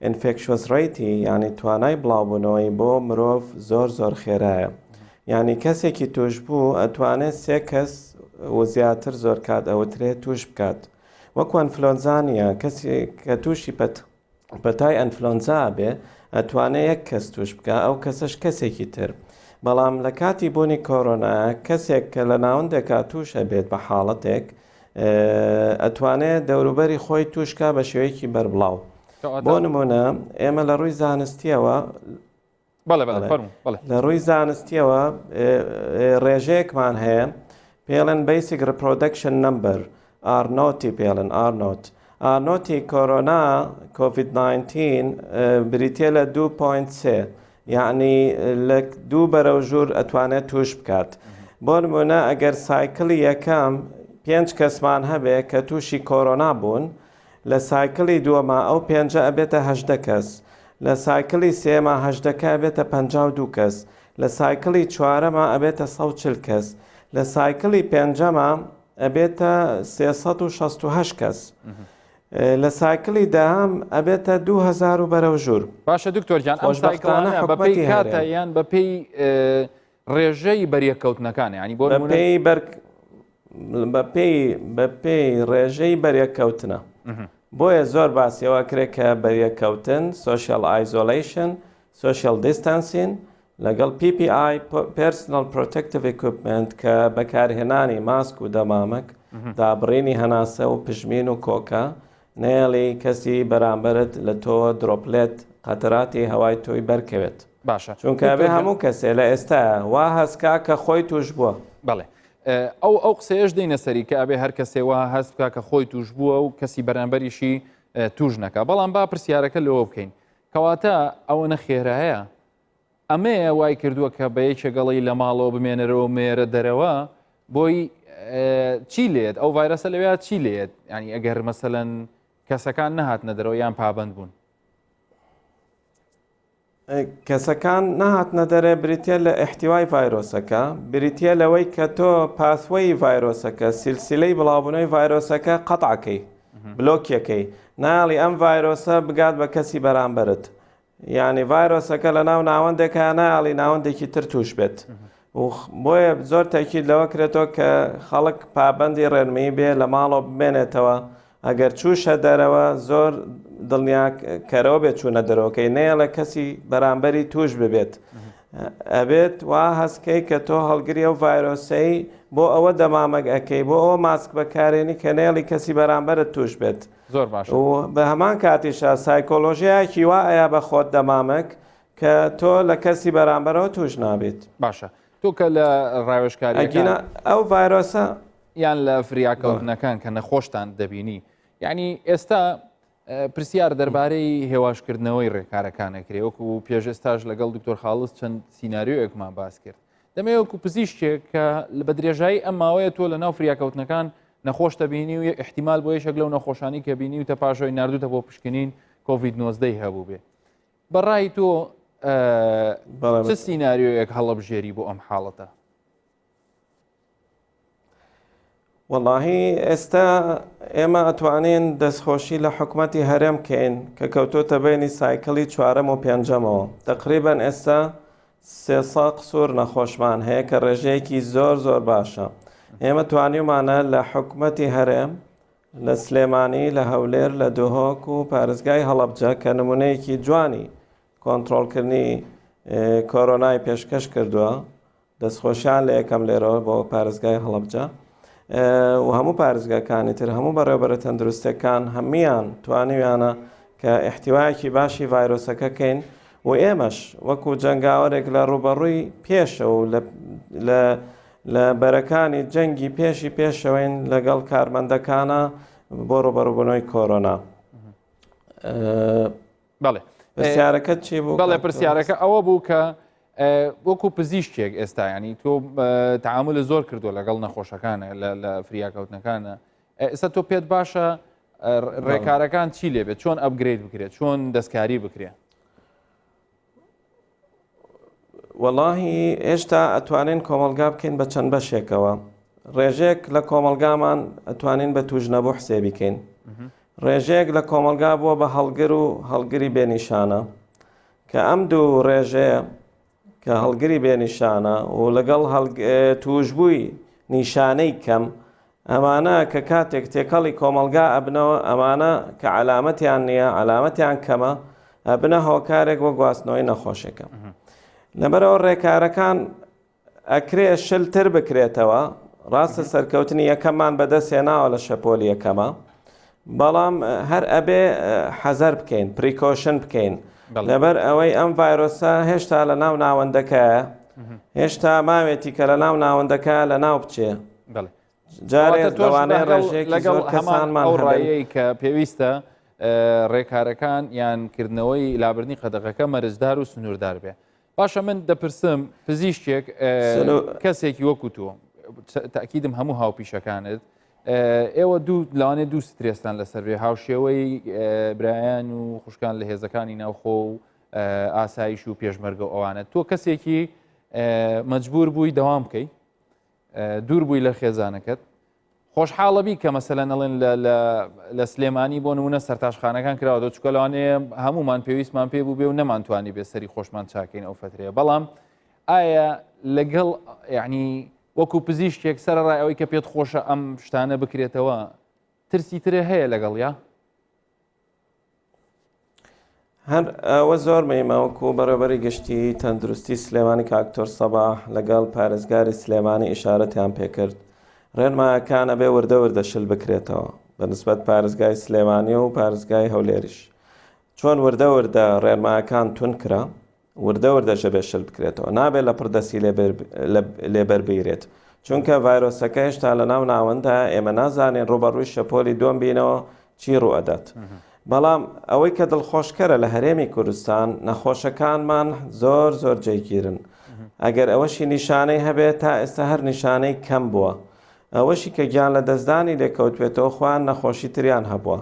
infectious rate ی یعنی توانای بڵاوبوونەوەی بۆ مرۆڤ زۆر زۆر خێرایە یعنی کەسێکی توشبوو ئەتوانێت سێ کەس و زیاتر زۆر کات ئەوترێت توش بکات وەکو ئەنفلۆنزا نییە کەسی کە تووشی پەت پەتای ئەنفلۆنزا بێ ئەتوانێ یەک کەس توش بکە ئەو کەسەش کەسێکی تر بەڵام لە کاتی بوونی کۆرۆنا کەسێک کە لە ناوەندێکا توش ئەبێت بە حاڵەتێک ئەتوانێ دەوروبەری خۆی توشکا بە شێوەیەکی بەربڵاو بۆ نمونە ئێمە لە ڕووی زانستیەوە بەڵێ بەڵێ فەرموو بەڵێ. لە ڕووی زانستیەوە ڕێژەیەکمان هەیە پێڵێن basic reproduction number R naught ی پێڵێن R naught R naught ی کۆرۆنا کۆڤید 19 بریتە لە 2.3 یعنی لە دوو بەرەو ژوور ئەتوانێت توش بکات بۆ نمونە ئەگەر cycle ی یەکەم پێنج کەسمان هەبێ کە تووشی کۆرۆنا بوون لە cycle ی دووەما ئەو پێنجە ئەبێتە 18 کەس، لە cycle ی سێیەما هەژدەکە ئەبێتە 52 کەس، لە cycle ی چوارەما ئەبێتە 140 کەس، لە cycle ی پێنجەما ئەبێتە 368 کەس. لە cycle ی دەهەم ئەبێتە 2000 و بەرەو ژوور. باشە دکتۆر گیان ئەم خۆشبەختانە cycle انە بەپێی حکومەتی کاتە هەرێم یان بەپێی ڕێژەی بەریەککەوتنەکانە یانی بۆ نمونە بەپێی بەر بەپێی بەپێی ڕێژەی بەریەککەوتنە بۆیە زۆر باسی ئەوە کرێ کە بەریەککەوتن social isolation social distancing لەگەڵ PPI Personal Protective Equipment کە بەکارهێنانی ماسک و دەمامک دابڕینی هەناسە و پژمین و کۆکە نەیەڵی کەسی بەرامبەرت لە تۆ droplet قەتراتی هەوای تۆی بەرکەوێت. باشە چونکە ئەبێ هەموو کەسێ لە ئێستایا وا هەست کا کە خۆی توش بووە. بەڵێ ئەو ئەو قسەیەش دێینە سەری کە ئەبێ هەر کەسێ وا هەست بکا کە خۆی توش بووە و کەسی بەرامبەریشی توش نەکا بەڵام با پرسیارەکە لەوە بکەین کەواتە ئەوەنە خێرایە. ئەمەیە وای کردووە کە بە یەکێک ئەڵێی لە ماڵەوە بمێنەرەوە مێرە دەرەوە بۆی چی لێت ئەو ڤایرەسە لەوێ چی لێت ینی ئەگەر مەسەەن کەسەکان نەهاتنە دەرەوە یان پابند بوون. کەسەکان نەهاتنە دەرێ بریتە لە احتیوای ڤایرۆسەکە بریتە لەوەی کە تۆ pathway ی ڤایرۆسەکە سلسلەی بڵاوبوونەوەی ڤایرۆسەکە قەتعەکەی بلۆکیەکەی ناڵی ئەم ڤایرۆسە بگات بە کەسی بەرامبەرت یانی ڤایرۆسەکە لە ناو ناوەندێکە نایەڵی ناوەندێکی تر توش بێت و بۆیە زۆر تەکید لەوە کرێتەوە کە خەڵک پابندی ڕێنمایی بێ لە ماڵەوە بمێنێتەوە ئەگەر چووشە دەرەوە زۆر دڵنیا کەرەوە بێت چوونە دەرەوەکەی نەیەڵێ کەسی بەرامبەری توش ببێت ئەبێت وا هەستکەی کە تۆ هەڵگری ئەو ڤایرۆسەی بۆ ئەوە دەمامەک ئەەکەی بۆ ئەوە ماسک بەکارێنی کە نێڵی کەسی بەرامبەرت توش بێت زۆر باشە. و بە هەمان کاتیشا سایکۆلۆژیایەکی وا ئەیا بە خۆت دەمامک کە تۆ لە کەسی بەرامبەرەوە توش نابیت. باشە تۆ کە لە ڕاوێژکاریەکان ئەگینا ئەو ڤایرۆسە یان لە فریاکەوتنەکان کە نەخۆشتان دەبینی یعنی ئێستا پرسیار دەربارەی هێواشکردنەوەی ڕێکارەکانەکرێ وەکو پێش ئێستاش لەگەڵ دکتۆر خاڵس چەند سیناریۆیەکمان باس کرد دەمەوێت وەکو پزیشکێک کە بە درێژایی ئەم ماوەیە تۆ لە ناو فریاکەوتنەکان نەخۆش دەبینی و احتیمال بۆ یەکێک لەو نەخۆشانی کە بینی و تەپاشەوەی نردوتە بۆ پشکنین کۆڤید 19 هەبوو بێ بەڕای تۆ چ سیناریۆیەک هەڵەبژێری بۆ ئەم حاڵەتە؟ وەڵاهی ئێستا ئێمە ئەتوانین دەستخۆشی لە حکومەتی هەرێم کەین کە کەوتۆتە بینی cycle ی چوارەم و پێنجەمەوە تقریبان ئێستا سێ قسوور نەخۆشمان هەیە کە ڕێژەیەکی زۆر زۆر باشە ئێمە توانیومانە لە حکومەتی هەرێم لە سلێمانی لە هەولێر لە دهۆک و پارێزگای هەڵەبجە کە نمونەیەکی جوانی کۆنترۆڵکردنی کۆرۆنای پێشکەش کردووە دەستخۆشیان لە یەکەم لێرەوە بۆ پارێزگای هەڵەبجە و هەموو پارێزگاکانی تر هەموو بەڕێوبەرە تەندروستەکان هەمویان توانیویانە کە احتیوایەکی باشی ڤایرۆسەکە کەین و ئێمەش وەکو جەنگاوەرێک لە ڕوبەڕووی پێشە و لە لە بەرەکانی جەنگی پێشی پێشەوەین لەگەڵ کارمەندەکانە بۆ ڕوبەڕوبوونەوەی کۆرۆنا. بەڵێ پرسیارەکە چی بوو؟ بەڵێ پرسیارەکە ئەوە بوو کە وەکو پزیشکێک ئێستا ینی تۆ تعامل زۆر کردو لەگەڵ نەخۆشەکانە لە فریاکەوتنەکانە ئێستا تۆ پێت باشە ڕێکارەکان چی لێبێت چۆن upgrade بکرێت چۆن دەستکاری بکرێت وەڵاهی هێشتا ئەتوانین کۆمەڵگا بکەین بە چەند بەشێکەوە ڕێژەیەک لە کۆمەڵگامان ئەتوانین بە توش نەبوو حسێبی کەین ڕێژەیەک لە کۆمەڵگا بووە بە هەڵگر و هەڵگری بێنیشانە کە ئەم دوو ڕێژەیە کە هەڵگری بێنیشانە و لەگەڵ توشبووی نیشانەی کەم ئەمانە کە کاتێک تێکەڵی کۆمەڵگا ئەبنەوە ئەمانە کە عەلامەتیان نییە عەلامەتیان کەمە ئەبنە هۆکارێک بۆ گواستنەوەی نەخۆشەکە لەبەرەوە ڕێکارەکان ئەکرێ شلتر بکرێتەوە ڕاستە سەرکەوتنی یەکەممان بەدەست هێناوە لە شەپۆلی یەکەمە بەڵام هەر ئەبێ حەزەر بکەین precaution بکەین لەبەر ئەوەی ئەم ڤایرۆسە هێشتا لە ناو ناوەندەکەیە هێشتا ماوێتی کە لە ناو ناوەندەکە لە ناو بچێ جارێ لەوانەیە ڕێژەیەکی لەگەڵ زۆر هەمان کەسانمان ئەو هەبن. ڕایەی کە پێویستە ڕێکارەکان یان کردنەوەی لابردنی قەدەغەکە مەرجدار و سنووردار بێ باشە من دەپرسم پزیشکێک کەسێکی وەکو تۆ تاکیدم هەموو هاوپیشەکانت ئێوە دوو لەوانێ دوو سترێستان لەسەر بێ هاوشێوەی برایان و خوشکان لە هێزەکانی ناوخۆ و ئاسایش و پێشمەرگە و ئەوانە تۆ کەسێکی مەجبور بووی دەوام بکەی دوور بووی لە خێزانەکەت خۆشحاڵە بی کە مەسەلەن ئەڵێن لە سلێمانی بۆ نمونە سەرتاشخانەکان کراوە چکە لەوانەیە هەمومان پێویستمان پێ بوو بێ و نەمانتوانی بێ سەری خۆشمان چاکەین ئەو فترەیە بەڵام ئایا لەگەڵ یعنی وەکو پزیشکێک سەرڕای ئەوەی کە پێت خۆشە ئەم شتانە بکرێتەوە ترسی ترێ هەیە لەگەڵ یا هەر ئەوە زۆر مهمە وەکو بەڕێوەبەری گشتی تەندروستی سلێمانی کاکتۆر سەباح لەگەڵ پارێزگاری سلێمانی ئیشارەتیان پێکرد ڕێنمایەکان ئەبێ وردە وردە شل بکرێتەوە بە نسبەت پارێزگای سلێمانی و پارێزگای هەولێریش چۆن وردە وردە ڕێنمایەکان تون کرا وردە وردەش دەبێت شل بکرێتەوە، نابێت لەپڕ دەستی لێ بەربگرێت، چونکە ڤایرۆسەکە هێشتا لەناو ناوەندایە، ئێمە نازانین ڕووبەڕووی شەپۆلی دووەم بینەوە چی ڕووئەدات. بەڵام ئەوەی کە دڵخۆشکەرە لە هەرێمی کوردستان نەخۆشەکانمان زۆر زۆر جێگیرن ئەگەر ئەوەشی نیشانەی هەبێت تا ئێستا هەر نیشانەی کەم بووە ئەوەشی کە گیان لە دەستدانی لێکەوتبێتەوە خۆیان نەخۆشی تریان هەبووە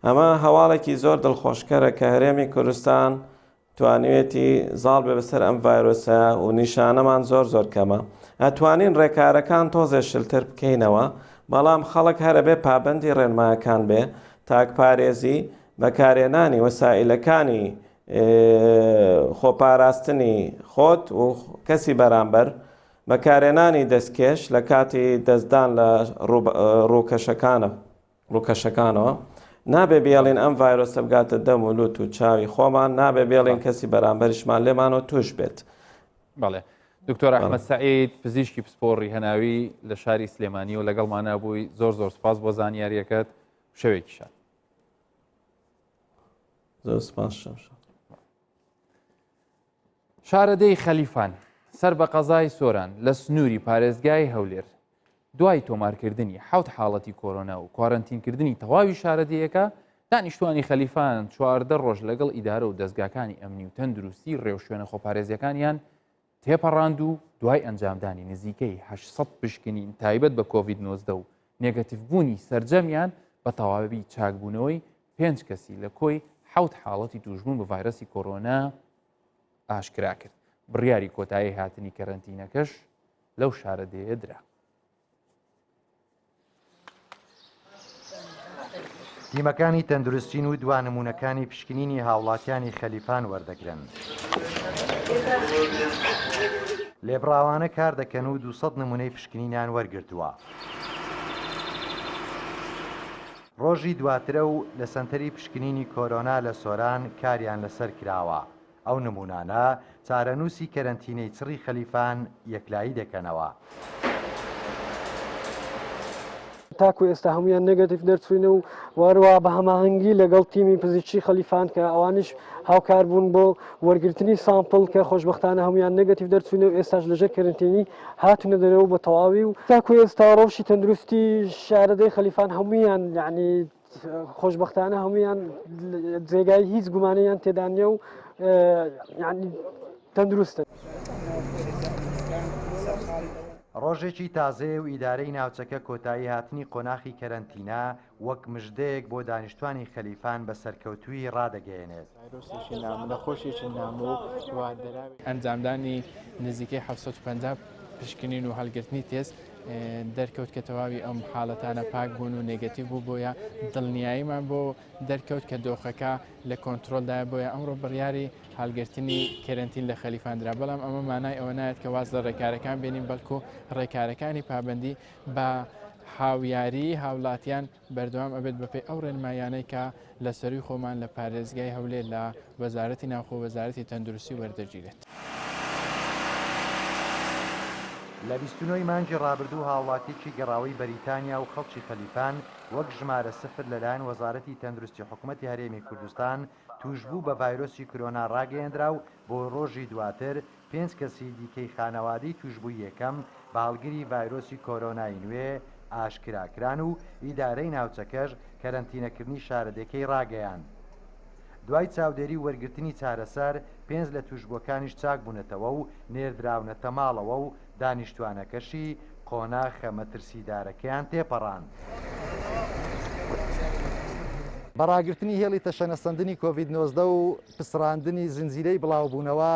ئەمە هەواڵێکی زۆر دڵخۆشکەرە کە هەرێمی کوردستان توانیوێتی زاڵ بێ بەسەر ئەم ڤایرۆسە و نیشانەمان زۆر زۆر کەمە ئەتوانین ڕێکارەکان تۆزێ شلتر بکەینەوە بەڵام خەڵک هەرە بێ پابندی ڕێنمایەکان بێ تاکپارێزی بەکارێنانی وەسائلەکانی خۆپاراستنی خۆت و کەسی بەرامبەر بەکارێنانی دەستکێش لە کاتی دەستدان لە ڕووکەشەکانە ڕووکەشەکانەوە، نابێ بێڵین ئەم ڤایرۆسە بگاتە دەم و لوت و چاوی خۆمان، نابێ بێڵین کەسی بەرامبەریشمان لێمانەوە توش بێت. بەڵێ دکتۆر ئەحمەد سەعید پزیشکی پسپۆڕی هەناوی لە شاری سلێمانی و لەگەڵمانە بووی زۆر زۆر سپاس بۆ زانیاریەکەت شەوێکی شاد. زۆر سپاس شەمشاد. شارەدێی خەلیفان سەر بە قەزای سۆران لە سنووری پارێزگای هەولێر دوای تۆمارکردنی حەوت حاڵەتی کۆرۆنا و کوارەنتینکردنی تەواوی شارەدێیەکە، دانیشتوانی خەلیفان 14 ڕۆژ لەگەڵ ئیدارە و دەزگاکانی ئەمنی و تەندروستی ڕێوشوێنە خۆپارێزیەکانیان تێپەڕاند و دوای ئەنجامدانی نزیکەی 800 پشکنین تایبەت بە کۆڤید 19 و نێگەتیڤبوونی سەرجەمیان بە تەواوی چاکبوونەوەی پێنج کەسی لە کۆی حەوت حاڵەتی تووشبوون بە ڤایرۆسی کۆرۆنا ئاشکرا کرد. بڕیاری کۆتایی هاتنی کەرەنتینەکەش لەو شارەدێیە درا. تیمەکانی تەندروستین و دوا نموونەکانی پشکنینی هاوڵاتیانی خەلیفان وەردەگرن. لێبڕاوانە کار دەکەن و 200 نمونەی پشکنینیان وەرگرتووە. ڕۆژی دواترە و لە سەنتەری پشکنینی کۆرۆنا لە سۆران کاریان لەسەر کراوە. ئەو نموونانە چارەنووسی کەرەنتینەی چڕی خەلیفان یەکلایی دەکەنەوە. تاکو ئێستا هەموویان نێگەتیڤ دەرچووین و وەروە بە هەماهەنگی لەگەڵ تیمی پزیشکی خەلیفان کە ئەوانیش هاوکار بوون بۆ وەرگرتنی sample کە خۆشبەختانە هەموویان نێگەتیڤ دەرچوون و ئێستاش لەژێر کەرەنتینی هاتوونە دەرەوە بە تەواوی و تاکو ئێستا ڕەوشی تەندروستی شارەدێی خەلیفان هەموویان یعنی خۆشبەختانە هەموویان جێگای هیچ گومانیان تێدا نییە و یعنی تەندروستن. ڕۆژێکی تازەیە و ئیدارەی ناوچەکە کۆتایی هاتنی قۆناخی کەرەنتینە وەک مژدەیەک بۆ دانیشتوانی خەلیفان بە سەرکەوتوویی ڕادەگەیەنێت. ئەنجامدانی نزیکەی 750 پشکنین و هەڵگرتنی تێست دەرکەوت کە تەواوی ئەم حاڵەتانە پاک بوون و نێگەتیڤ بوو بۆیە دڵنیاییمان بۆ دەرکەوت کە دۆخەکە لە کۆنترۆلدایە بۆیە ئەمڕۆ بڕیاری هەڵگرتنی کەرەنتین لە خەلیفان درا بەڵام ئەمە مانای ئەوە نایەت کە واز لە ڕێکارەکان بێنین بەڵکو ڕێکارەکانی پابەندی بە هاویاری هاوڵاتیان بەردەوام ئەبێت بەپێی ئەو ڕێنماییانەی کە لە سەرووی خۆمان لە پارێزگای هەولێر لە وەزارەتی ناوخۆ وەزارەتی تەندروستی وەردەگیرێت. لە 29 ی مانگی ڕابردوو هاوڵاتیەکی گەڕاوەی بەریتانیا و خەڵکی خەلیفان وەک ژمارە سفر لەلایەن وەزارەتی تەندروستی حکومەتی هەرێمی کوردستان تووشبوو بە ڤایرۆسی کرۆنا ڕاگەیەندرا و بۆ ڕۆژی دواتر پێنج کەسی دیکەی خانەوادەی تووشبووی یەکەم بە هەڵگری ڤایرۆسی کۆرۆنای نوێ ئاشکرا کران و ئیدارەی ناوچەکەش کەرەنتینەکردنی شارەدێکەی ڕاگەیاند. دوای چاودێری و وەرگرتنی چارەسەر، پێنج لە تووشبووەکانیش چاکبوونەتەوە و نێردراونەتە ماڵەوە و دانیشتوانەکەشی قۆناخە مەترسیدارەکەیان تێپەڕاند. بە ڕاگرتنی هێڵی تەشەنەسەندنی کۆڤید 19 و پچڕاندنی زنجیرەی بڵاوبوونەوە،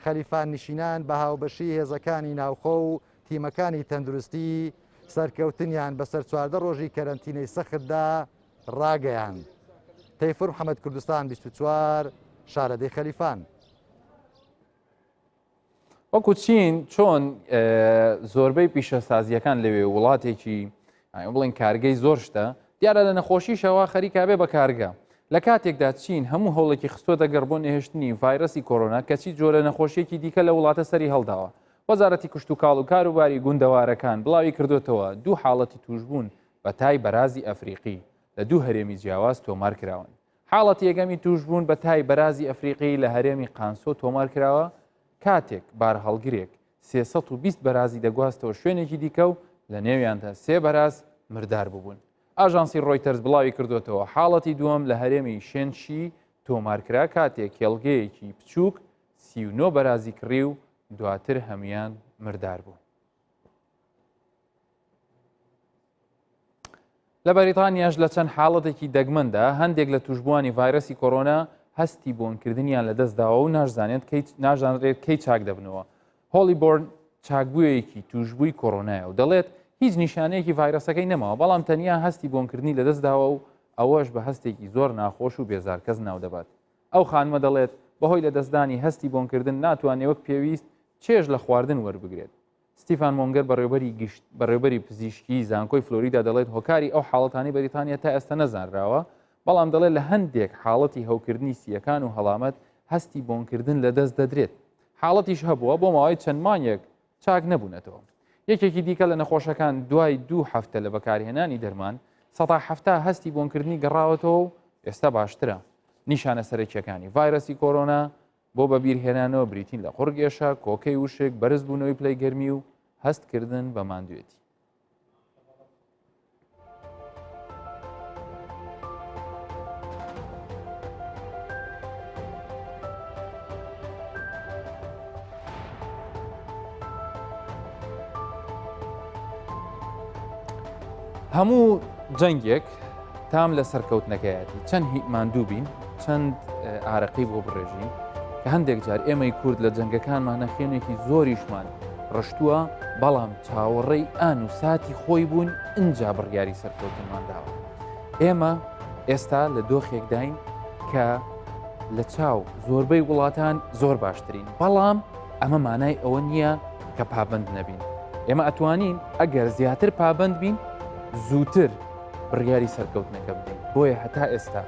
خەلیفاننشینان بە هاوبەشی هێزەکانی ناوخۆ و تیمەکانی تەندروستی، سەرکەوتنیان بەسەر 14 ڕۆژی کەرەنتینەی سەختدا ڕاگەیاند. تەیفور محەمەد کوردستان 24، شارەدێی خەلیفان. وەکو چین چۆن زۆربەی پیشەسازیەکان لەوێ وڵاتێکی بڵێن کارگەی زۆر شتە دیارە لە نەخۆشیشەوە خەریکا بێ بە کارگە لە کاتێکدا چین هەموو هەوڵێکی خستۆتە گەڕ بۆ نەهێشتنی ڤایرەسی کۆرۆنا کەچی جۆرە نەخۆشیەکی دیکە لە وڵاتە سەری هەڵداوە وەزارەتی کشتوکاڵ و کاروباری گوندەوارەکان بڵاوی کردوتەوە دوو حاڵەتی توشبوون بە تای بەرازی ئەفریقی لە دوو هەرێمی جیاواز تۆمار کراون حاڵەتی یەکەمی تووشبوون بە تای بەرازی ئەفریقی لە هەرێمی قانسۆ تۆمار کراوە، کاتێک بارهەڵگرێک 320 بەرازی دەگواستەوە شوێنێکی دیکە و لە نێویاندا سێ بەراز مردار ببوون. ئاژانسی ڕۆیتەرز بڵاوی کردوێتەوە حاڵەتی دووەم لە هەرێمی شێنشی تۆمارکرا کاتێک کێڵگەیەکی بچووک 39 بەرازی کڕی و دواتر هەموان مردار بوون. لە بەریتانیاش لە چەند حاڵەتێکی دەگمەندا هەندێک لە توشبووانی ڤایرەسی کۆرۆنا هەستی بۆنکردنیان لەدەستداوە و ناشزانێت نازانرێت کەی چاک دەبنەوە. هۆڵی بۆرن چاکبوویەکی توشبووی کۆرۆنایە و دەڵێت هیچ نیشانەیەکی ڤایرەسەکەی نەماوە بەڵام تەنیا هەستی بۆنکردنی لەدەستداوە و ئەوەش بە هەستێکی زۆر ناخۆش و بێزارکەس ناودەبات. ئەو خانمە دەڵێت بەهۆی لەدەستدانی هەستی بۆنکردن ناتوانێت وەک پێویست چێژ لە خواردن وەربگرێت. ستیفان مۆنگەر بەڕێوبەری گشت بەڕێوبەری پزیشکیی زانکۆی فلۆریدا دەڵێت هۆکاری ئەو حاڵەتانەی بەریتانیا تا ئێستا نەزانراوە، بەڵام دەڵێت لە هەندێک حاڵەتی هەوکردنی سییەکان و هەڵامەت هەستی بۆنکردن لەدەست دەدرێت. حاڵەتیش هەبووە بۆ ماوەی چەند مانگێک چاک نەبوونەتەوە. یەکێکی دیکە لە نەخۆشەکان دوای دوو هەفتە لە بەکارهێنانی دەرمان 70% هەستی بۆنکردنی گەڕاوەتەوە و ئێستا باشترە. نیشانە سەرەکییەکانی ڤایرەسی کۆرۆنا بۆ بەبیرهێنانەوە بریتین لە قوڕگ ئێشە، کۆکەی وشک، بەرزبوونەوەی پلەی گەرمی و هەستکردن بە ماندوێتی. هەموو جەنگێک تام لە سەرکەوتنەکەیەتی چەند ماندوو بین چەند ئارەقی بۆ بڕێژین کە هەندێک جار ئێمەی کورد لە جەنگەکانمانە خوێنێکی زۆریشمان ڕشتووە بەڵام چاوەڕێی ئان و ساتی خۆی بوون ئینجا بڕیاری سەرکەوتنمان داوە ئێمە ئێستا لە دۆخێکداین کە لە چاو زۆربەی وڵاتان زۆر باشترین بەڵام ئەمە مانای ئەوە نییە کە پابند نەبین ئێمە ئەتوانین ئەگەر زیاتر پابند بین زووتر بڕیاری سەرکەوتنەکە بدەین بۆیە هەتا ئێستا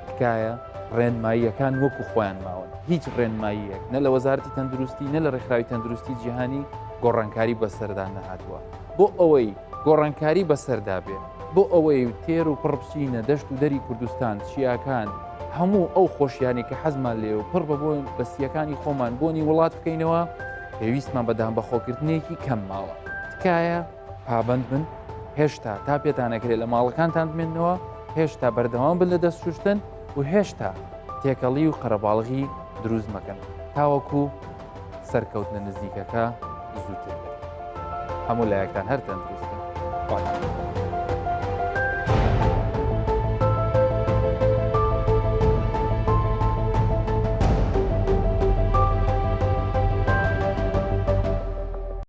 تکایە ڕێنماییەکان وەکو خۆیان ماون هیچ ڕێنماییەک نە لە وەزارەتی تەندروستی نە لە ڕێکخراوی تەندروستی جیهانی گۆڕانکاری بەسەردا نەهاتووە بۆ ئەوەی گۆڕانکاری بەسەردا بێ بۆ ئەوەی تێر و پڕ بچینە دەشت و دەری کوردستان چیاکان هەموو ئەو خۆشیانی کە حەزمان لێ و پڕ بە بۆ بەسیەکانی خۆمان بۆنی وڵات بکەینەوە پێویستمان بە دان بەخۆکردنێکی کەم ماوە تکایە پابەند بن هێشتا تا پێتانەکرێت لە ماڵەکانتان بمێنەوە هێشتا بەردەوام بن لە دەست شوشتن و هێشتا تێکەڵی و قەرەباڵغی دروست مەکەن تاوەکو سەرکەوتنە نزیکەکە زووتر بێت هەموو لایەکتان هەر تەندروست بن.